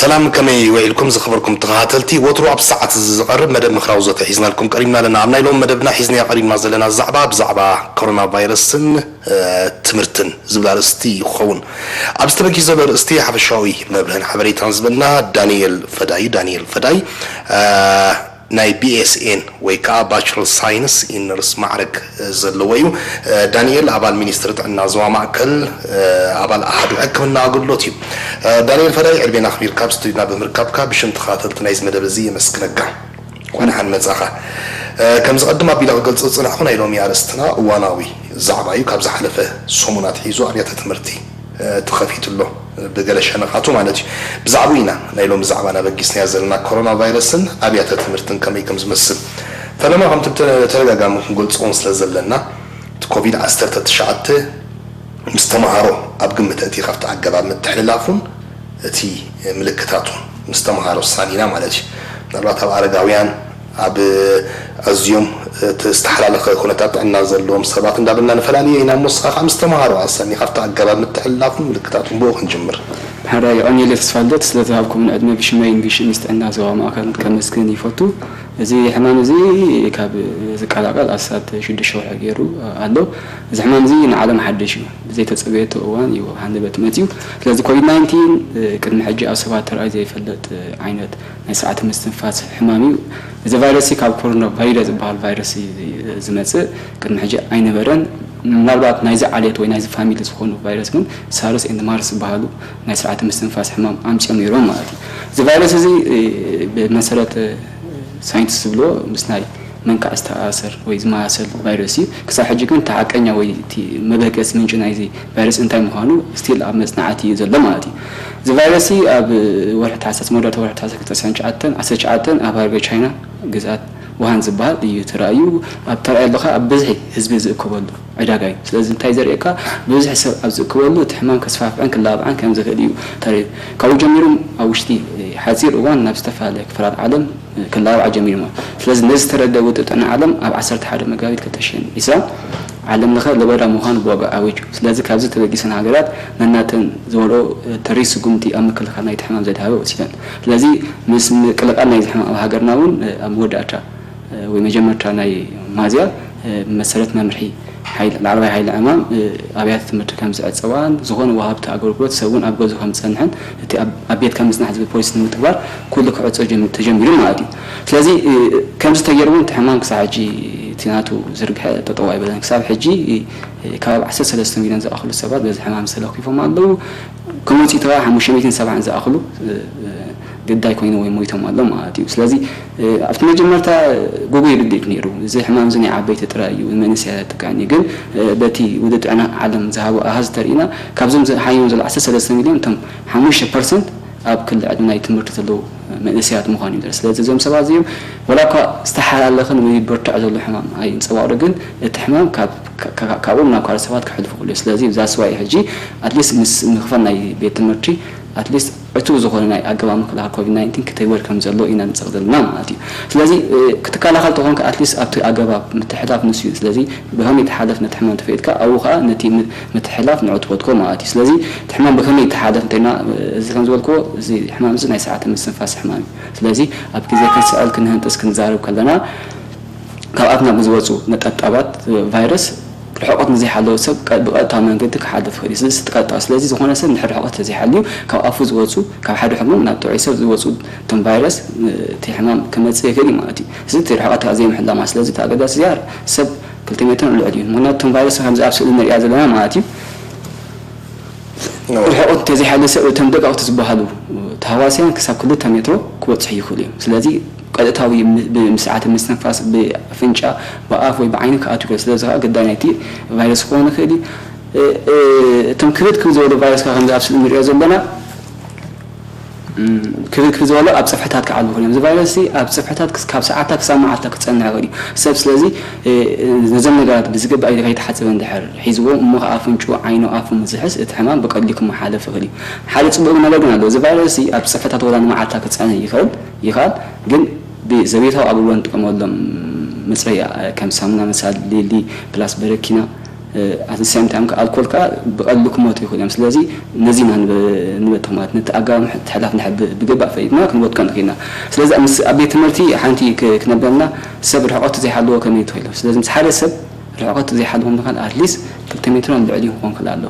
ሰላም፣ ከመይ ውዒልኩም ዝኸበርኩም ተኸታተልቲ? ወትሩ ኣብ ሰዓት እዚ ዝቐርብ መደብ ምኽራዊ ዘተ ሒዝናልኩም ቀሪብና ኣለና። ኣብ ናይ ሎሚ መደብና ሒዝናዮ ቀሪብና ዘለና ዛዕባ ብዛዕባ ኮሮና ቫይረስን፣ እ፣ ትምህርትን ዝብል ኣርእስቲ እዩ ክኸውን። ኣብዚ ተበጊሱ ዘሎ ኣርእስቲ ሓፈሻዊ መብርህን ሓበሬታን ዝበልና ዳንኤል ፈዳይ እዩ። ዳንኤል ፈዳይ፣ እ፣ ናይ ቢ ኤስ ኤን ወይ ከዓ ባችለር ሳይንስ ኢን ነርስ ማዕረግ ዘለዎ እዩ። ዳንኤል ኣባል ሚኒስትሪ ጥዕና ዞባ ማእከል፣ ኣባል ኣሃዱ ሕክምና ኣገልግሎት እዩ። ዳንኤል ፈዳይ፣ ዕድሜና ኣኽቢርካ ኣብ ስቱዲዮና ብምርካብካ ብሽም ተኸታተልቲ ናይዚ መደብ እዚ የመስግነካ። እንኳን ደሓን መጻኻ። ከም ዝቐድም ኣቢለ ክገልጾ ዝጸናሕኩ፣ ናይ ሎሚ ኣርእስትና እዋናዊ ዛዕባ እዩ። ካብ ዝሓለፈ ሰሙን ኣትሒዙ ኣብያተ ትምህርቲ ተኸፊቱ ኣሎ፣ ብገለ ሸነኻቱ ማለት እዩ። ብዛዕባኡ ኢና ናይ ሎሚ ዛዕባና በጊስናያ ዘለና፣ ኮሮና ቫይረስን ኣብያተ ትምህርትን ከመይ ከም ዝመስል። ፈለማ ከምቲ ብተደጋጋሚ ክንገልጾ እውን ስለ ዘለና፣ እቲ ኮቪድ ዓሰርተ ትሽዓተ ምስ ተምሃሮ ኣብ ግምት ኣእትዩ ካብቲ ኣገባብ ምትሕልላፉን እቲ ምልክታቱን ምስ ተምሃሮ ሳኒና ማለት እዩ። ምናልባት ኣብ ኣረጋውያን፣ ኣብ ኣዝዮም እቲ ዝተሓላለኸ ኩነታት ጥዕና ዘለዎም ሰባት እንዳበልና ንፈላልዮ ኢና እሞ፣ ንስኻ ከዓ ምስ ተምሃሮ ኣሳኒ ካብቲ ኣገባብ ምትሕልላፉን ምልክታቱን ብኡ ክንጅምር። ሕራይ፣ የቐንየለይ ተስፋልደት፣ ስለ ዝሃብኩምን ዕድመ ብሽመይን ብሽም ሚኒስትሪ ጥዕና ዞባ ማእከል ከመስግን ይፈቱ። እዚ ሕማም እዚ ካብ ዝቀላቀል ኣስታት ሽዱሽተ ወርሒ ገይሩ ኣሎ። እዚ ሕማም እዚ ንዓለም ሓድሽ እዩ። ብዘይተጸበየቶ እዋን እዩ ሃንደበት መጺኡ። ስለዚ ኮቪድ ናይንቲን ቅድሚ ሕጂ ኣብ ሰባት ተራእዩ ዘይፈልጥ ዓይነት ናይ ስርዓተ ምስትንፋስ ሕማም እዩ። እዚ ቫይረስ ካብ ኮሮና ቫይረስ ዝበሃል ቫይረስ እዩ ዝመጽእ። ቅድሚ ሕጂ ኣይነበረን። ምናልባት ናይዚ ዓሌት ወይ ናይዚ ፋሚሊ ዝኾኑ ቫይረስ ግን ሳርስ ኤንድ ማርስ ዝበሃሉ ናይ ስርዓተ ምስትንፋስ ሕማም ኣምጺኦም ነይሮም ማለት እዩ። እዚ ቫይረስ እዚ፣ እ፣ ብመሰረት፣ እ፣ ሳይንቲስት ዝብሎ ምስ ናይ መንካዕ ዝተኣሳሰር ወይ ዝመሳሰል ቫይረስ እዩ። ክሳብ ሕጂ ግን እቲ ሓቀኛ ወይ እቲ መበገሲ ምንጪ ናይዚ ቫይረስ እንታይ ምዃኑ ስቲል ኣብ መጽናዕቲ እዩ ዘሎ ማለት እዩ። እዚ ቫይረስ እዚ ኣብ ወርሒ ታሕሳስ፣ መወዳእታ ወርሒ ታሕሳስ ክልተ ሽሕን ትሽዓተን፣ ዓሰርተ ትሽዓተ ኣብ ሃገረ ቻይና ግዝኣት ውሃን ዝበሃል እዩ ተራእዩ። ኣብ ተራእየሉ ኸኣ ኣብ ብዝሒ ህዝቢ ዝእከበሉ ዕዳጋ እዩ። ስለዚ እንታይ ዘርእየካ፣ ብብዝሒ ሰብ ኣብ ዝእከበሉ እቲ ሕማም ከስፋፍዕን ክላባዕን ከም ዝኽእል እዩ ተራእዩ። ካብኡ ጀሚሩ ኣብ ውሽጢ ሓጺር እዋን ናብ ዝተፈላለየ ክፋላት ዓለም ክላባዕ ጀሚሩ ማለት። ስለዚ ነዚ ዝተረደ ውድብ ጥዕና ዓለም ኣብ ዓሰርተ ሓደ መጋቢት ክልተ ሽሕን ዕስራን ዓለም ለኸ ለበዳ ምዃኑ ብዋጋ ኣዊጁ። ስለዚ ካብዚ ተበጊሰን ሃገራት ነናተን ዝበልኦ ተሪር ስጉምቲ ኣብ ምክልኻል ናይቲ ሕማም ዘድሃበ ወሲደን። ስለዚ ምስ ምቅልቃል ናይዚ ሕማም ኣብ ሃገርና እውን ኣብ መወዳእታ ወይ መጀመርታ ናይ ሚያዝያ ብመሰረት መምርሒ ሓይሊ፣ ላዕለዋይ ሓይሊ ዕማም፣ ኣብያተ ትምህርቲ ከም ዝዕጸዋን ዝኾነ ወሃብቲ ኣገልግሎት ሰብ እውን ኣብ ገዝኡ ከም ዝጸንሕን እቲ ኣብ፣ ኣብ ቤት ከም ዝጽናሕ ዝብል ፖሊሲ ንምትግባር ኩሉ ክዕጾ ጀም-፣ ተጀሚሩ ማለት እዩ። ስለዚ፣ እ፣ ከምዚ ተገይሩ እውን እቲ ሕማም ክሳብ ሕጂ እቲ ናቱ ዝርግሐ ጠጠው ኣይበለን። ክሳብ ሕጂ፣ እ፣ ካብ ዓሰርተ ሰለስተ ሚልዮን ዝኣኽሉ ሰባት በዚ ሕማም ተለኺፎም ኣለዉ። ከም ውጽኢቱ ከዓ ሓሙሽተ ሚእትን ሰብዓን ዝኣኽሉ፣ እ፣ እ፣ ግዳይ ኮይኖም ወይ ሞይቶም ኣለዉ ማለት እዩ። ስለዚ፣ እ፣ ኣብቲ መጀመርታ ግጉይ ርድኢት ነይሩ። እዚ ሕማም እዚ ናይ ዓበይቲ ጥራይ እዩ፣ ንመንእሰያት ኣይጥቅዕን እዩ። ግን፣ እ፣ በቲ ውድብ ጥዕና ዓለም ዝሃቦ ኣሃዝ ተርኢና፣ ካብዞም ዝሓየሙ ዘለዉ ዓሰርተ ሰለስተ ሚልዮን፣ እቶም ሓሙሽተ ፐርሰንት ኣብ ክሊ ዕድመ ናይ ትምህርቲ ዘለዉ መንእሰያት ምዃኑ እዩ። ስለዚ እዞም ሰባት እዚኦም ዋላ እኳ ዝተሓላለኸን ወይ ብርቱዕ ዘሎ ሕማም ኣይንጸባቕሮ፣ ግን እቲ ሕማም ካብ፣ ካ-፣ ካ-፣ ካብኦም ናብ ካልኦት ሰባት ከሕልፎ ይኽእል እዩ። ስለዚ that's why ሕጂ ኣትሊስት ምስ ምኽፋት ናይ ቤት ትምህርቲ ኣትሊስት ዕቱብ ዝኾነ ናይ ኣገባብ ምክልኻል ኮቪድ ናይንቲን ክትግበር ከም ዘሎ ኢና ንጽቕ ዘለና ማለት እዩ። ስለዚ፣ እ፣ ክትከላኸል ተኾንካ ኣትሊስት ኣብቲ ኣገባብ ምትሕልላፍ ንሱ እዩ። ስለዚ ብኸመይ ትሓልፍ ነቲ ሕማም ተፈይጥካ ኣብኡ ኸኣ ነቲ ም-፣ ምትሕልላፍ ንዕቱቦትኮ ማለት እዩ። ስለዚ እቲ ሕማም ብኸመይ ይተሓለፍ እንተኢልና፣ እዚ ከም ዝበልክዎ፣ እዚ ሕማም እዚ ናይ ስርዓተ ምስትንፋስ ሕማም እዩ። ስለዚ ኣብ ግዜ ክንስዕል፣ ክንህንጥስ፣ ክንዛረብ ከለና ካብ ኣፍና ብዝወጹ ነጠብጣባት ቫይረስ ርሕቀት ንዘይሓለወ ሰብ ቀ-፣ ብቐጥታዊ መንገዲ ክሓልፍ ይኽእል እዩ። ስለዚ እቲ ቀጥታዊ፣ ስለዚ ዝኾነ ሰብ እንድሕር ርሕቀት ተዘይሓልዩ ካብ ኣፉ ዝወጹ፣ ካብ ሓደ ሕሙም ናብ ጥዑይ ሰብ ዝወጹ እቶም ቫይረስ፣ እቲ ሕማም ክመጽእ ይኽእል እዩ ማለት እዩ። እዚ እቲ ርሕቀት ካብ ዘይምሕላው ማለት፣ ስለዚ እቲ ኣገዳሲ እዚኣ ሰብ ክልተ ሜትር ንልዕሊ እዩ። ምኽንያቱ እቶም ቫይረስ ከምዚ ኣብ ስእሊ ንሪኣ ዘለና ማለት እዩ። ርሕቀት እንተዘይሓልዩ ሰብ እቶም ደቀቕቲ ዝበሃሉ ተሃዋስያን ክሳብ ክልተ ሜትሮ ክበጽሑ ይኽእሉ እዮም። ስለዚ ቀጥታዊ ም-፣ ብ-፣ ብስርዓተ ምስትንፋስ፣ ብኣፍንጫ፣ ብኣፍ ወይ ብዓይኒ ክኣትው ይኽእል። ስለዚ ከኣ ግዳይ ናይቲ ቫይረስ ክኸውን ይኽእል እዩ። እ-፣ እ-፣ እቶም ክብድ ክብ ዝበሉ ቫይረስ ከኣ ከምዚ ኣብ ስእሊ ንሪኦ ዘለና፣ እም፣ ክብድ ክብ ዝበሉ ኣብ ጽፍሕታት ክዓልቡ ይኽእሉ እዮም። እዚ ቫይረስ እዚ ኣብ ጽፍሕታት ክስ-፣ ካብ ሰዓታት ክሳብ መዓልታት ክጸንሕ ይኽእል እዩ። ሰብ ስለዚ፣ እ፣ እ፣ ነዞም ነገራት ብዝግባእ ከይተሓጸበ እንድሕር ሒዝዎ፣ እሞ ከኣ ኣፍንጭኡ፣ ዓይኑ፣ ኣፉ ምስ ዝሕዝ እቲ ሕማም ብቐሊሉ ክመሓላለፍ ይኽእል እዩ። ሓደ ጽቡቕ ነገር ግን ኣሎ። እዚ ቫይረስ እዚ ኣብ ጽፍሕታት ወላ ንመዓልታት ክጸንሕ ይኽእል፣ ይኽኣል፣ ግን ብዘቤታዊ ኣገልግሎት ንጥቀመሎም መጽረያ፣ ከም ሳሙና፣ መሳሊ፣ ሊሊ፣ ፕላስ በረኪና፣ ኣት ሰም ታይም ኣልኮል ከዓ ብቐሉ ክሞቱ ይኽእሉ እዮም። ስለዚ ነዚ ኢና ንበጥኽ ማለት ነቲ ኣገባብ ምሕላፍ ንድሕር ብግባእ ፈሊጥና ክንበጥኮ ንኽእልና። ስለዚ ኣብ ቤት ትምህርቲ ሓንቲ ክነብለና ሰብ ርሕቐቱ ዘይሓለዎ ከመይ ትኽእሎ። ስለዚ ምስ ሓደ ሰብ ርሕቐቱ ዘይሓለዎ ምዃን ኣትሊስት ክልተ ሜትሮ ልዕሊ ክኾን ክእል ኣሎ።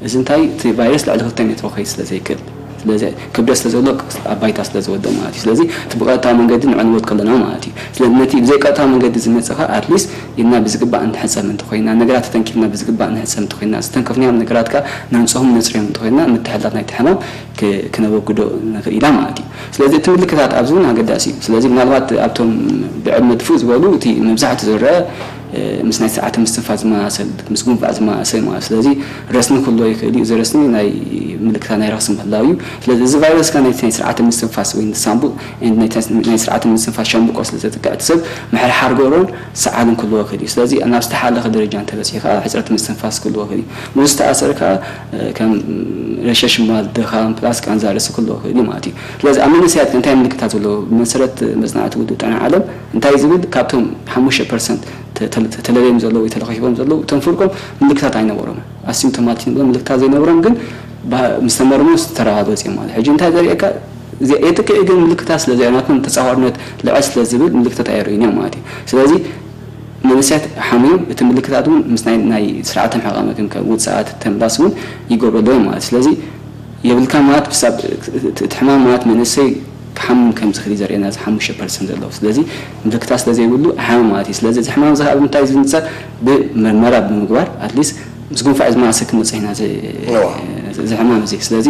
እዚ እንታይ እቲ ቫይረስ ልዕሊ ክልተ ሜትሮ ክኸይድ ስለ ዘይክእል ስለዚ ክብደት ስለ ዘሎ ኣብ ባይታ ስለ ዝወድቕ ማለት እዩ። ስለዚ እቲ ብቐጥታዊ መንገዲ ንዕንወት ከለና ማለት እዩ። ስለዚ ነቲ ብዘይቀጥታዊ መንገዲ ዝመጽእ ኸኣ ኣትሊስት ኢድና ብዝግባእ እንሕጸብ እንተኾይና፣ ነገራት ተተንኪፍና ብዝግባእ እንሕጸብ እንተኾይና፣ ዝተንከፍናዮም ነገራት ከኣ ነንጽሆም ነጽርዮም እንተኾይና፣ ምትሕልላፍ ናይቲ ሕማም ክ- ክነበግዶ ንኽእል ኢና ማለት እዩ። ስለዚ እቲ ምልክታት ኣብዚ እውን ኣገዳሲ እዩ። ስለዚ ምናልባት ኣብቶም ብዕድመ ድፉእ ዝበሉ እቲ መብዛሕትኡ ዝረአ ምስ ናይ ስርዓተ ምስትንፋስ ዝመሳሰል ምስ ጉንፋዕ ዝመሳሰል ማለት ስለዚ ረስኒ ክህልዎ ይኽእል እዩ። እዚ ረስኒ ናይ ምልክታት ናይ ረኽሲ ምህላው እዩ። ስለዚ እዚ ቫይረስ ከ ናይቲ ናይ ስርዓተ ምስትንፋስ ወይ ሳምቡእ ናይ ስርዓተ ምስትንፋስ ሻምብቆ ስለ ዘጥቅዕ እቲ ሰብ ምሕርሓር ገሮን ሰዓልን ክህልዎ ይኽእል እዩ። ስለዚ ናብ ዝተሓለኸ ደረጃ እንተበፂሑ ከዓ ሕፅረት ምስትንፋስ ክህልዎ ይኽእል እዩ። ምስ ዝተኣሰረ ከዓ ከም ረሸሽ ምባል፣ ድኻም ፕላስ ቃንዛ ርእሲ ክህልዎ ይኽእል እዩ ማለት እዩ። ስለዚ ኣብ መንእሰያት እንታይ ምልክታት ዘለዎ ብመሰረት መፅናዕቲ ውድብ ጥዕና ዓለም እንታይ ዝብል ካብቶም ሓሙሽተ ፐርሰንት ተለለዮም ዘለዉ ወይ ተለኺፎም ዘለዉ እቶም ፍርቆም ምልክታት ኣይነበሮም ኣሲምፕቶማቲክ ንብሎ ምልክታት ዘይነበሮም ግን ምስ ተመርምሩ ዝተረጋገፁ እዮም ማለት ሕጂ እንታይ ዘርእየካ የጥቅዕ ግን ምልክታት ስለ ዘርእናኩም ተፃዋርነት ልዕል ስለ ዝብል ምልክታት ኣየርእዩን እዮም ማለት እዩ ስለዚ መንእሰያት ሓምዮም እቲ ምልክታት እውን ምስ ናይ ስርዓተ ምሕቃቕ መከምከም ውፅኣት ተምላስ እውን ይገብረሉ እዮም ማለት ስለዚ የብልካ ማለት ብሳብ እቲ ሕማም ማለት መንእሰይ ክሓምም ከም ዝኽእል እዩ ዘርእየና እዚ ሓሙሽተ ፐርሰንት ዘለዎ ስለዚ ምልክታት ስለ ዘይብሉ ኣይሓምም ማለት እዩ ስለዚ እዚ ሕማም እዚ ከዓ ብምንታይ ዝንፀር ብመርመራ ብምግባር ኣትሊስት ምስ ጉንፋዕ ዝመሳሰል ክመፅእ ኢና እዚ ሕማም እዚ ስለዚ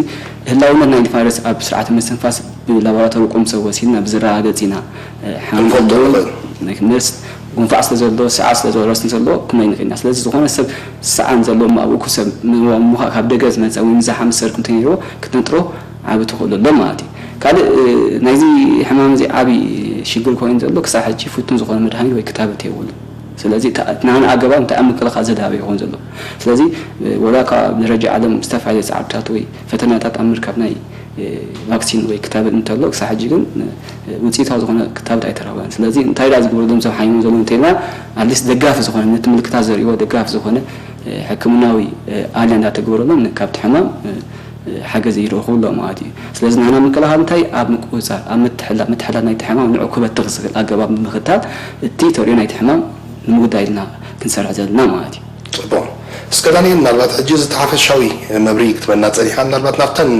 ህላውነት ናይ ቫይረስ ኣብ ስርዓተ ምስትንፋስ ብላቦራቶሪ ቁም ሰብ ወሲድና ብዝረጋገፅ ኢና ሓምም ኣለዎ ነርስ ጉንፋዕ ስለ ዘሎ ሰዓል ስለ ዘሎ ረስኒ ዘሎ ክመይ ንኽእል ኢና ስለዚ ዝኾነ ሰብ ሰዓን ዘለዎ ኣብ እኩብ ሰብ ምዃ ካብ ደገ ዝመፀ ወይ ምዛሓም ዝሰርክ እንተነይርዎ ክትነጥሮ ዓቢ ተኽእሎ ኣሎ ማለት እዩ ካልእ ናይዚ ሕማም እዚ ዓቢ ሽግር ኮይኑ ዘሎ ክሳብ ሕጂ ፍቱን ዝኾነ መድሃኒት ወይ ክታበት የብሉ ስለዚ ናና ኣገባብ እንታይ ኣብ ምክልኻል ዘድሃበ ይኸውን ዘሎ ስለዚ ወላ ካብ ደረጃ ዓለም ዝተፈላለዩ ፃዕርታት ወይ ፈተናታት ኣብ ምርካብ ናይ ቫክሲን ወይ ክታበት እንተሎ ክሳብ ሕጂ ግን ውፅኢታዊ ዝኾነ ክታበት ኣይተረኸበን ስለዚ እንታይ ዳ ዝግበሩ ዶም ሰብ ሓይሞም ዘለዉ እንተልና ኣትሊስት ደጋፊ ዝኾነ ነቲ ምልክታት ዘርእዎ ደጋፊ ዝኾነ ሕክምናዊ ኣልያ እንዳተግበረሎም ካብቲ ሕማም ሓገዝ ይረኽቡ ኣሎ ማለት እዩ ስለዚ ናና ምክልኻል እንታይ ኣብ ምቁፅፃር ኣብ ምትሕላፍ ምትሕላፍ ናይቲ ሕማም ንዑ ክበትኽ ዝኽእል ኣገባብ ብምኽታል እቲ ተሪኦ ናይቲ ሕማም ንምጉዳይ ኢልና ክንሰርሕ ዘለና ማለት እዩ ፅቡቕ እስከ ዳንኤል ምናልባት ሕጂ እዚ ተሓፈሻዊ መብርሂ ክትበና ፀኒሓ ምናልባት ናብተን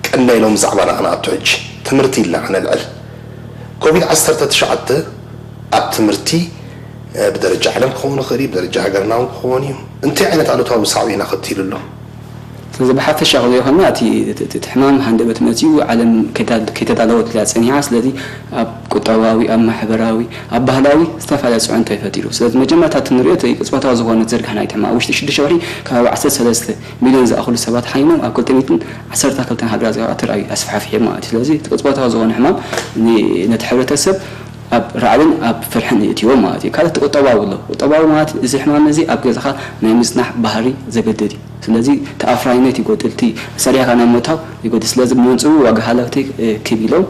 ቀንዳ ኢሎም ብዛዕባና ክነኣቱ ሕጂ ትምህርቲ ኢልና ክነልዕል ኮቪድ ዓሰርተ ትሽዓተ ኣብ ትምህርቲ ብደረጃ ዓለም ክኸውን ይኽእል እዩ ብደረጃ ሃገርና እውን ክኸውን እዩ እንታይ ዓይነት ኣሉታዊ ሳዕቤን ኣኸቲሉ ኣሎ ስለዚ ብሓፈሻ ክሪኦ ከለና እቲ እቲ ሕማም ሃንደበት መፂኡ ዓለም ከይተዳለወት እያ ፀኒሓ ስለዚ ኣብ ቁጠባዊ ኣብ ማሕበራዊ ኣብ ባህላዊ ዝተፈላለያ ፅዕንቶ እዩ ፈጢሩ ስለዚ መጀመርታ እቲ ንሪኦ እቲ ቅፅበታዊ ዝኾነ ዝርግሕ ናይቲ ሕማም ኣብ ውሽጢ ሽዱሽተ ወርሒ ከባቢ ዓሰርተ ሰለስተ ሚልዮን ዝኣኽሉ ሰባት ሓይሞም ኣብ ክልተ ሚእትን ዓሰርተ ክልተን ሃገራት ዝረኣ ተራእዩ ኣስፋሕፊሑ ማለት እዩ ስለዚ እቲ ቅፅበታዊ ዝኾነ ሕማም ነቲ ሕብረተሰብ ኣብ ራዕድን ኣብ ፍርሕን የእትይዎ ማለት እዩ። ካልእ ቁጠባዊ ኣሎ። ቁጠባዊ ማለት እዚ ሕማም እዚ ኣብ ገዛኻ ናይ ምጽናሕ ባህሪ ዘገድድ እዩ። ስለዚ ተኣፍራይነት ይጎድል፣ እቲ ሰሪሕካ ናይ ምእታው ይጎድል። ስለዚ ብመንጽሩ ዋጋ ሃለኽቲ ክብ ኢሎም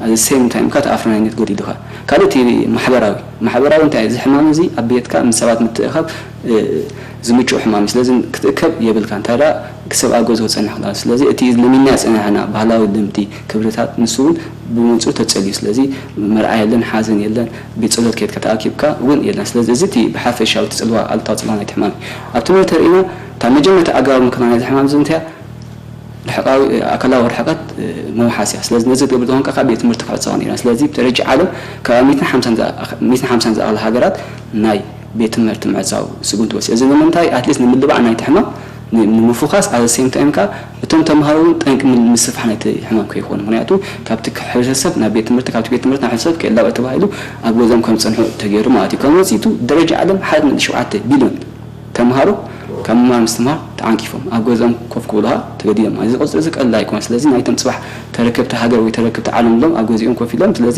at the same time ከኣ ተኣፍራይነት ጎዲሉካ። ካልእ እቲ ማሕበራዊ፣ ማሕበራዊ እንታይ እዚ ሕማም እዚ ኣብ ቤትካ ምስ ሰባት ምትእኻብ ዝምችኡ ሕማም እዩ። ስለዚ ክትእከብ የብልካ እንታይ ደኣ ክሰብ ኣብ ገዝኡ ክጸንሕ ክላል። ስለዚ እቲ ለሚና ዝጸናሕና ባህላዊ ልምዲ፣ ክብርታት ንሱ እውን ብመንጽሩ ተጸልዩ። ስለዚ መርዓ የለን፣ ሓዘን የለን፣ ቤት ጸሎት ከይድካ ተኣኪብካ እውን የለን። ስለዚ እዚ እቲ ብሓፈሻዊ እቲ ጽልዋ ኣሉታዊ ጽልዋ ናይቲ ሕማም እዩ። ኣብቲ መሬት ተርኢና እታ መጀመርታ ኣገባብ ምክልኻል ናይዚ ሕማም እዚ እንታይ እያ? ርሕቃዊ ኣካላዊ ርሕቀት ምውሓስ እያ። ስለዚ ነዚ ትገብር ተኾንካ ካብ ቤት ትምህርቲ ክዕጸዋ ነይራ። ስለዚ ብደረጃ ዓለም ካብ ሚእትን ሓምሳን ዝኣ- ሚእትን ሓምሳን ዝኣኽላ ሃገራት ናይ ቤት ትምህርቲ ምዕጻው ስጉምቲ ወሲዱ። እዚ ንምንታይ? ኣትሊስት ንምልባዕ ናይቲ ሕማም ንምፉኻስ ኣብ the same time ከኣ እቶም ተምሃሮ እውን ጠንቂ ምስፍሕ ናይቲ ሕማም ከይኾኑ። ምክንያቱ ካብቲ ሕብረተሰብ ናብ ቤት ትምህርቲ፣ ካብቲ ቤት ትምህርቲ ናብ ሕብረተሰብ ከይላባዕ ተባሂሉ ኣብ ገዝኦም ከም ዝጸንሑ ተገይሩ ማለት እዩ። ከም ውጽኢቱ ደረጃ ዓለም ሓደ ነጥቢ ሸውዓተ ቢልዮን ተምሃሮ ካብ ምምሃር ምስትምሃር ተዓንቂፎም ኣብ ገዝኦም ኮፍ ክብሉ ከኣ ተገዲዶም። እዚ ቁጽሪ እዚ ቀሊል ኣይኮነን። ስለዚ ናይቶም ጽባሕ ተረከብቲ ሃገር ወይ ተረከብቲ ዓለም ሎም ኣብ ገዝኦም ኮፍ ኢሎም ስለዚ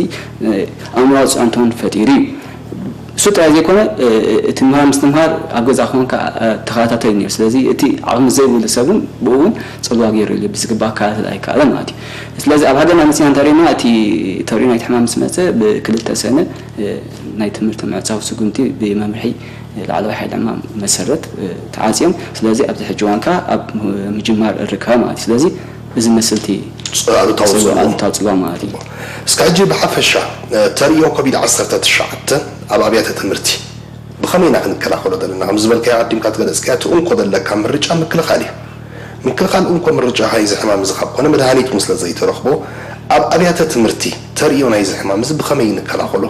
ኣእምሮኣዊ ጽዕንቶ እውን ፈጢሩ እዩ። እሱ ጥራይ ዘይኮነ እቲ ምሃር ምስትምሃር ኣብ ገዛ ኮንካ ተኸታታሊ ነይሩ። ስለዚ እቲ ዓቕሚ ዘይብሉ ሰብ እውን ብኡ እውን ፅልዋ ገይሩ ኢሉ ብዝግባእ ክከታተል ኣይከኣለን ማለት እዩ። ስለዚ ኣብ ሃገርና መፂና እንተሪእና እቲ ተሪኡ ናይቲ ሕማም ምስ መፀ ብክልተ ሰነ ናይ ትምህርቲ ምዕፃው ስጉምቲ ብመምርሒ ላዕለዋይ ሓይሊ ዕማም መሰረት ተዓፅዮም። ስለዚ ኣብዚ ሕጂ እዋን ከዓ ኣብ ምጅማር እርከብ ማለት እዩ። ስለዚ እዚ መስልቲ ኣሉታዊ ኣሉታዊ ፅልዋ ማለት እዩ። እስካ ሕጂ ብሓፈሻ ተርእዮ ኮቪድ ዓሰርተ ትሽዓተ ኣብ ኣብያተ ትምህርቲ ብኸመይ ኢና ክንከላኸሎ ዘለና? ከም ዝበልካዮ ኣዲምካ ትገለፅካዮ እቲ እንኮ ዘለካ ምርጫ ምክልኻል እዩ። ምክልኻል እንኮ ምርጫ ሃይዚ ሕማም እዚ ካብ ኮነ መድሃኒት እውን ስለ ዘይተረኽቦ ኣብ ኣብያተ ትምህርቲ ተርእዮ ናይዚ ሕማም እዚ ብኸመይ ንከላኸሎ?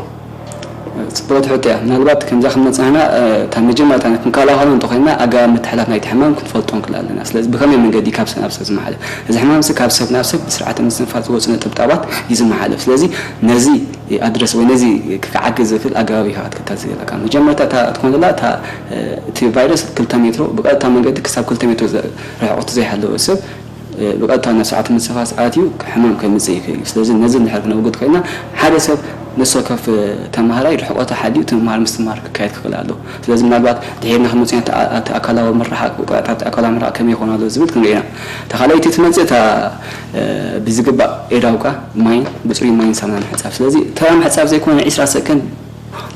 ፅቡቅ ትሕቶ እያ። ምናልባት ከምዛ ክንመፅእ ንሕና እታ መጀመርታ ክንከላኸሎ እንተኮይና ኣገባብ ምትሕላፍ ናይቲ ሕማም ክንፈልጦ ንክእል ኣለና። ስለዚ ብከመይ መንገዲ ካብ ሰብ ናብ ሰብ ዝመሓለፍ? እዚ ሕማም እዚ ካብ ሰብ ናብ ሰብ ብስርዓተ ምስትንፋስ ዝወፁ ነጠብጣባት እዩ ዝመሓለፍ። ስለዚ ነዚ ኣድረስ ወይ ነዚ ክዓግዝ ዝክእል ኣገባብ እዩ ክትከታተል ዘለካ። መጀመርታ እታ ትኮን ዘላ እታ እቲ ቫይረስ ክልተ ሜትሮ ብቀጥታ መንገዲ ክሳብ ክልተ ሜትሮ ርሕቀቱ ዘይሃለወ ሰብ ብቐጥታ ናብ ስርዓተ ምስትንፋስ ኣትዩ ሕማም ከምፅእ ይኽእል እዩ። ስለዚ ነዚ እንድሕር ክነውግድ ኮይና ሓደ ሰብ ነፍሲ ወከፍ ተምሃራይ ርሕቀቱ ሓልዩ እቲ ምምሃር ምስትምሃር ክካየድ ክኽእል ኣለዎ። ስለዚ ምናልባት ድሒርና ክንመፅእ ኢና እቲ ኣካላዊ ምርሓቅ፣ ብቐጥታ ኣካላዊ ምርሓቅ ከመይ ይኾን ኣሎ ዝብል ክንርኢ ኢና። እታ ካልኣይቲ ትመፅእ እታ ብዝግባእ ኤዳውካ ማይን ብፅሩይ ማይን ሳሙናን ምሕፃብ። ስለዚ ተራ ምሕፃብ ዘይኮነ ዒስራ ሰከንድ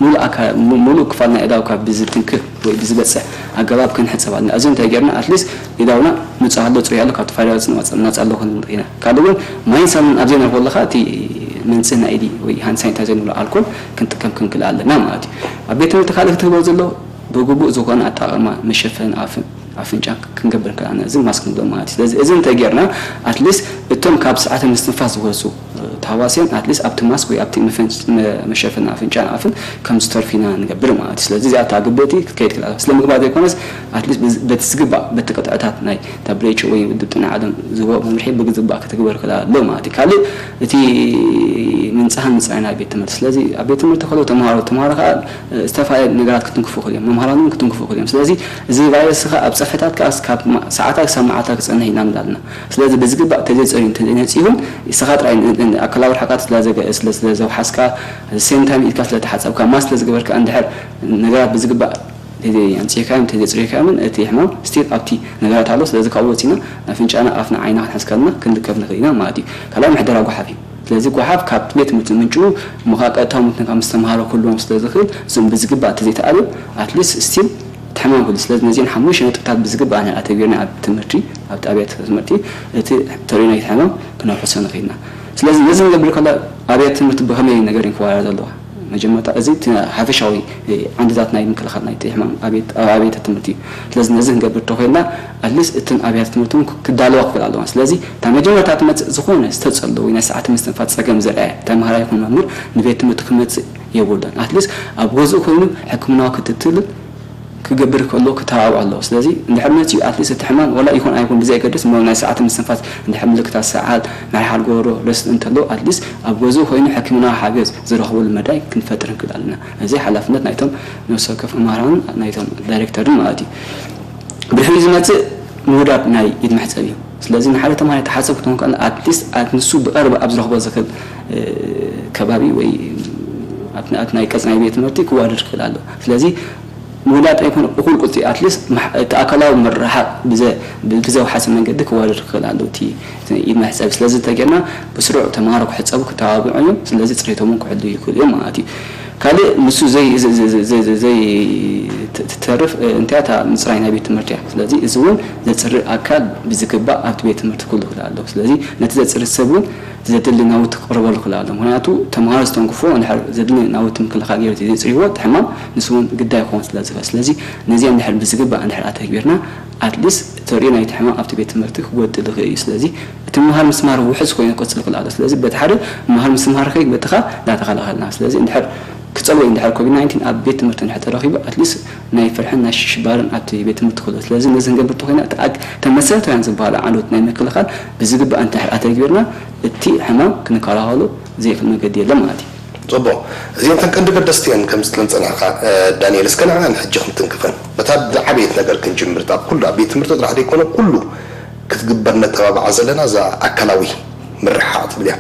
ሙሉእ ኣካ- ሙ- ሙሉእ ክፋል ናይ ኣእዳውካ ብዝትንክፍ ወይ ብዝበጽሕ ኣገባብ ክንሕጸብ ኣለና። እዚ እንታይ ጌርና ኣትሊስት ኣእዳውና ንጹህ ኣሎ፣ ጽሩይ ኣሎ፣ ካብቲ ቫይረስ ነጻ ነጻ ኣሎ ክንብል ኢና። ካልእ እውን ማይን ሳሙናን ኣብ ዘይነርክቦ ከለኻ እቲ መንጽህ ናይ ኢዲ ወይ ሃንድ ሳኒታይዘር ንብሎ ኣልኮል ክንጥቀም ክንክእል ኣለና ማለት እዩ። ኣብ ቤት ትምህርቲ ካልእ ክትግበር ዘሎ ብግቡእ ዝኾነ ኣጠቓቕማ መሸፈኒ ኣፍን ኣፍንጫን ክንገብር ከለና እዚ ማስክ ንብሎ ማለት እዩ። ስለዚ እዚ እንተጌርና ኣትሊስት እቶም ካብ ስርዓተ ምስትንፋስ ዝወፁ ተሃዋስያን ኣትሊስት ኣብቲ ማስክ ወይ ኣብቲ መፈን- መ- መሸፈኒ ኣፍንጫን ኣፍን ከም ዝተርፉ ኢና ንገብር ማለት እዩ። ስለዚ እዚኣ እታ ግብእቲ ክትከይድ ክላ ስለ ምግባር ዘይኮነስ ኣትሊስት በዚ- በቲ ዝግባእ በቲ ቅጥዕታት ናይ W H O ወይ ውድብ ጥዕና ዓለም ዝህቦ መምርሒ ብዝግባእ ክትግበር ክላ ኣሎ ማለት እዩ። ካልእ እቲ ምንፅሃን ምፅራይ ናይ ቤት ትምህርቲ ስለዚ ኣብ ቤት ትምህርቲ ከለዉ ተምሃሮ ተምሃሮ ከዓ ዝተፈላለዩ ነገራት ክትንክፉ ይኽእሉ እዮም። መምሃራን እውን ክትንክፉ ይኽእሉ እዮም። ስለዚ እዚ ቫይረስ ከዓ ኣብ ፀፍሕታት ከዓ ካብ ማ- ሰዓታት ክሳብ መዓልታት ክፀንሕ ኢና ንብል ኣለና። ስለዚ ብዝግባእ ተዘይፀርዩ እንተዘይነፂሁን ንስኻ ጥራይ ን- ን- ኣካላዊ ርሕቀት ስለ ዘገ- ስለ- ስለ ዘውሓስካ ሴም ታይም ኢድካ ስለ ተሓፀብካ ማስክ ስለ ዝገበርካ እንድሕር ነገራት ብዝግባእ ተዘይኣንፂህካዮም ተዘይፅሪካዮምን እቲ ሕማም ስቲል ኣብቲ ነገራት ኣሎ። ስለዚ ካብኡ ወፂና ኣፍንጫና ኣፍና ዓይና ክንሕዝ ከለና ክንልከፍ ንኽእል ኢና ማለት እዩ። ካልኣይ ምሕደራ ጓሓፍ እዩ። ስለዚ ጓሓፍ ካብ ቤት ትምህርቲ ምንጭኡ ምዃ ቀጥታዊ ምትንካፍ ምስ ተምሃሮ ክህልዎም ስለ ዝኽእል እዞም ብዝግባእ እንተዘይተኣልዮም ኣትሊስት ስቲል እቲ ሕማም ክህሉ። ስለዚ ነዚአን ሓሙሽተ ነጥብታት ብዝግባእ ንሕና ኣተግቢርና ኣብ ትምህርቲ ኣብቲ ኣብያተ ትምህርቲ እቲ ተርእዮ ናይቲ ሕማም ክነውሕሶ ንኽእል ኢና። ስለዚ ነዚ ንገብር ከሎ ኣብያተ ትምህርቲ ብኸመይ ነገር እየን ክወዳደራ ዘለዋ? መጀመርታ እዚ እቲ ሓፈሻዊ ዓንድታት ናይ ምክልኻል ናይቲ ሕማም ኣብያተ ትምህርቲ እዩ። ስለዚ ነዚ ክንገብር እንተኾይንና ኣትሊስት እተን ኣብያተ ትምህርቲ እውን ክዳለዋ ክኽእል ኣለዋ። ስለዚ እታ መጀመርታ ትመፅእ ዝኾነ ዝተፀሎ ወይ ናይ ስርዓተ ምስትንፋስ ፀገም ዘርኣየ ተምሃራይ ይኹን መምህር ንቤት ትምህርቲ ክመፅእ የብሉን። ኣትሊስት ኣብ ገዝኡ ኮይኑ ሕክምናዊ ክትትልን ክገብር ከሎ ክተባብዖ ኣለዎ። ስለዚ እንድሕር መፂኡ ኣትሊስት እቲ ሕማም ዋላ ይኹን ኣይኹን ብዘየገድስ እሞ ናይ ስርዓተ ምስትንፋስ እንድሕር ምልክታት ሰዓል፣ ምሕርሓር ጎረሮ፣ ረስኒ እንተለዎ ኣትሊስት ኣብ ገዝኡ ኮይኑ ሕክምናዊ ሓገዝ ዝረኽበሉ መዳይ ክንፈጥር ንክእል ኣለና። እዚ ሓላፍነት ናይቶም ነፍሲ ወከፍ መምህራንን ናይቶም ዳይሬክተርን ማለት እዩ። ብድሕሪኡ ዝመፅእ ምውዳድ ናይ ኢድ መሕፀቢ እዩ። ስለዚ ንሓደ ተምሃራይ ተሓፀብ ክትኾን ከላ ኣትሊስት ንሱ ብቐረባ ኣብ ዝረኽቦ ዝኽእል ከባቢ ወይ ኣብቲ ናይ ቀፅናይ ቤት ትምህርቲ ክዋደድ ክኽእል ኣሎ። ስለዚ ምውዳድ ኣይኮነ እኹል ቁፅሪ ኣትሊስት እቲ ኣካላዊ ምርሓቅ ብዘ- ብዘውሓሰ መንገዲ ክዋደድ ክኽእል ኣሎ እቲ ኢድ መሕፀቢ። ስለዚ እንተጌርና ብስሩዕ ተምሃሮ ክሕፀቡ ክተባብዑ እዮም። ስለዚ ፅሬቶም እውን ክሕልዉ ይኽእሉ እዮም ማለት እዩ። ካልእ ንሱ ዘይ- ዘ- ዘ- ዘ- ዘ- ዘይትተርፍ እንታይ እታ ምፅራይ ናይ ቤት ትምህርቲ እያ። ስለዚ እዚ እውን ዘፅሪ ኣካል ብዝግባእ ኣብቲ ቤት ትምህርቲ ክህሉ ክኽእል ኣለዎ። ስለዚ ነቲ ዘፅሪ ሰብ እውን ዘድሊ ናውቲ ክቕርበሉ ክኽእል ኣሎ። ምክንያቱ ተምሃሮ ዝተንክፎ እንድሕር ዘድሊ ናውቲ ምክልኻል ገይሩ ዘፅርይዎ እቲ ሕማም ንሱ እውን ግዳይ ክኸውን ስለ ዝኽእል። ስለዚ ነዚኣ እንድሕር ብዝግባእ እንድሕር ኣተግቢርና ኣትሊስት ተርእዮ ናይቲ ሕማም ኣብቲ ቤት ትምህርቲ ክጎድል ይኽእል እዩ። ስለዚ እቲ ምምሃር ምስትምሃር ውሑስ ኮይኑ ክቕፅል ይኽእል ኣሎ። ስለዚ በቲ ሓደ ምምሃር ምስትምሃር ከይበትኻ እንዳተኸላኸልና ስለዚ እንድሕር ክፀልዎ እንድሕር ኮቪድ ናይንቲን ኣብ ቤት ትምህርቲ እንድሕር ተረኺቡ ኣትሊስት ናይ ፍርሕን ናይ ሽሽባርን ኣብቲ ቤት ትምህርቲ ክህሉ። ስለዚ ነዚ ክንገብር እንተኾይና እቲ ኣግ- እተን መሰረታውያን ዝበሃሉ ዓንዶት ናይ ምክልኻል ብዝግባእ እንድሕር ኣተግቢርና እቲ ሕማም ክንከላኸሎ ዘይኽእል መገዲ የለን ማለት እዩ። ፅቡቕ እዚኦም ተን ቀንዲ ገደስቲ እየን ከም ዝትለን ፀናሕካ ዳንኤል እስከ ንዕና ንሕጂ ክንትንክፈን በታ ዝዓበየት ነገር ክንጅምር ኣብ ኩሉ ኣብ ቤት ትምህርቲ ጥራሕ ዘይኮነ ኩሉ ክትግበር ነተባብዓ ዘለና እዛ ኣካላዊ ምርሕሓቕ ትብል እያ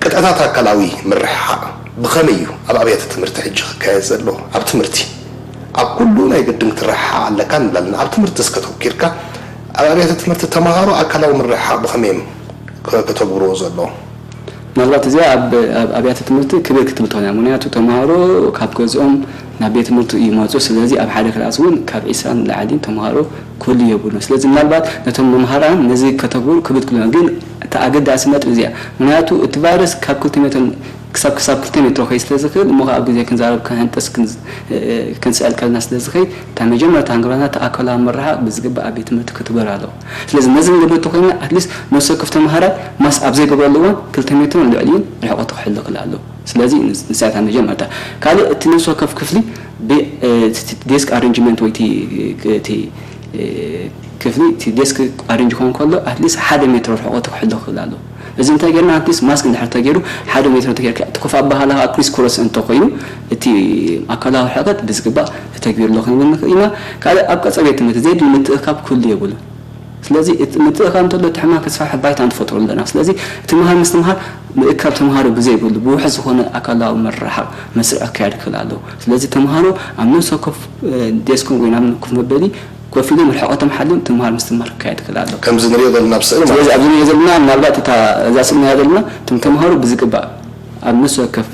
ቅጥዕታት ኣካላዊ ምርሕሓቕ ብኸመይ እዩ ኣብ ኣብያተ ትምህርቲ ሕጂ ክካየድ ዘሎ? ኣብ ትምህርቲ ኣብ ኩሉ ናይ ግድን ክትረሓሓቕ ኣለካ ንብል ኣለና። ኣብ ትምህርቲ እስከ ተወኪርካ ኣብ ኣብያተ ትምህርቲ ተምሃሮ ኣካላዊ ምርሕሓቕ ብኸመይ እዮም ከ- ከተግብርዎ ዘለዎም? ምናልባት እዚኣ ኣብ ኣብ ኣብያተ ትምህርቲ ክብር ክትብል ትኽእል እያ። ምክንያቱ ተምሃሮ ካብ ገዝኦም ናብ ቤት ትምህርቲ ይመፁ። ስለዚ ኣብ ሓደ ክላስ እውን ካብ ዒስራን ንላዕሊ ተምሃሮ ክህሉ የብሉን። ስለዚ ምናልባት ነቶም መምሃራን ነዚ ከተግብሩ ክብር ክትብሎም፣ ግን እቲ ኣገዳሲ ነጥቢ እዚኣ። ምክንያቱ እቲ ቫይረስ ካብ ክልተ ሜትሮ ክሳብ ክሳብ ክልተ ሜትሮ ከይ ስለ ዝኽእል እሞ ኣብ ግዜ ክንዛረብ ክንሕንጠስ ክንስዕል ከልና ስለ ዝኸይድ እታ መጀመርታ ክንገብራ እቲ ኣካላዊ ምርሓቕ ብዝግባእ ኣብ ቤት ትምህርቲ ክትግበር ኣለዎ። ስለዚ ነዚ ንገብር እንተኮይና ኣትሊስት ነፍሲ ወከፍ ተምሃራይ ማስክ ኣብ ዘይገብረሉ እዋን ክልተ ሜትሮን ልዕሊኡን ርሕቐቱ ክሕሉ ክእል ኣለዎ። ስለዚ ንሳ እታ መጀመርታ ካልእ እቲ ነፍሲ ወከፍ ክፍሊ ዴስክ ኣሬንጅመንት ወይ እቲ ክፍሊ እቲ ዴስክ ኣሬንጅ ክኸውን ከሎ ኣትሊስት ሓደ ሜትሮ ርሕቐቱ ክሕሉ ክእል ኣለዎ። እዚ እንታይ ጌርና ኣትሊስት ማስክ እንድሕር ተገይሩ ሓደ ሜትሮ ተገይርካ እቲ ኮፍ ኣባሃላ ከዓ ክሪስ ክሮስ እንተኮይኑ እቲ ኣካላዊ ርሕቀት ብዝግባእ ተተግቢሩ ኣሎ ክንብል ንኽእል ኢና። ካልእ ኣብ ቀጸ ቤት ትምህርቲ ዘየድሊ ምትእኻብ ክህሉ የብሉን። ስለዚ እቲ ምትእኻብ እንተሎ እቲ ሕማም ከስፋሕፍሕ ባይታ ንፈጥረሉ ኣለና። ስለዚ እቲ ምሃር ምስትምሃር ምእካብ ተምሃሮ ብዘይብሉ ብውሑስ ዝኾነ ኣካላዊ ምርሕሓቕ መስርዕ ክካየድ ክኽእል ኣለዎ። ስለዚ ተምሃሮ ኣብ ነፍሲ ወከፍ ዴስኮም ወይ ናብ ኮፍ መበሊ ኮፍ ኢሎም ርሕቐቶም ሓልዮም ትምሃር ምስትምሃር ክካየድ ይኽእል ኣሎ። ከምዚ ንሪኦ ዘለና ኣብ ስእሊ ማለት ስለዚ ኣብዚ ንሪኦ ዘለና ምናልባት እታ እዛ ስእሊ ንሪኣ ዘለና እቶም ተምሃሮ ብዝግባእ ኣብ ነፍሲ ወከፍ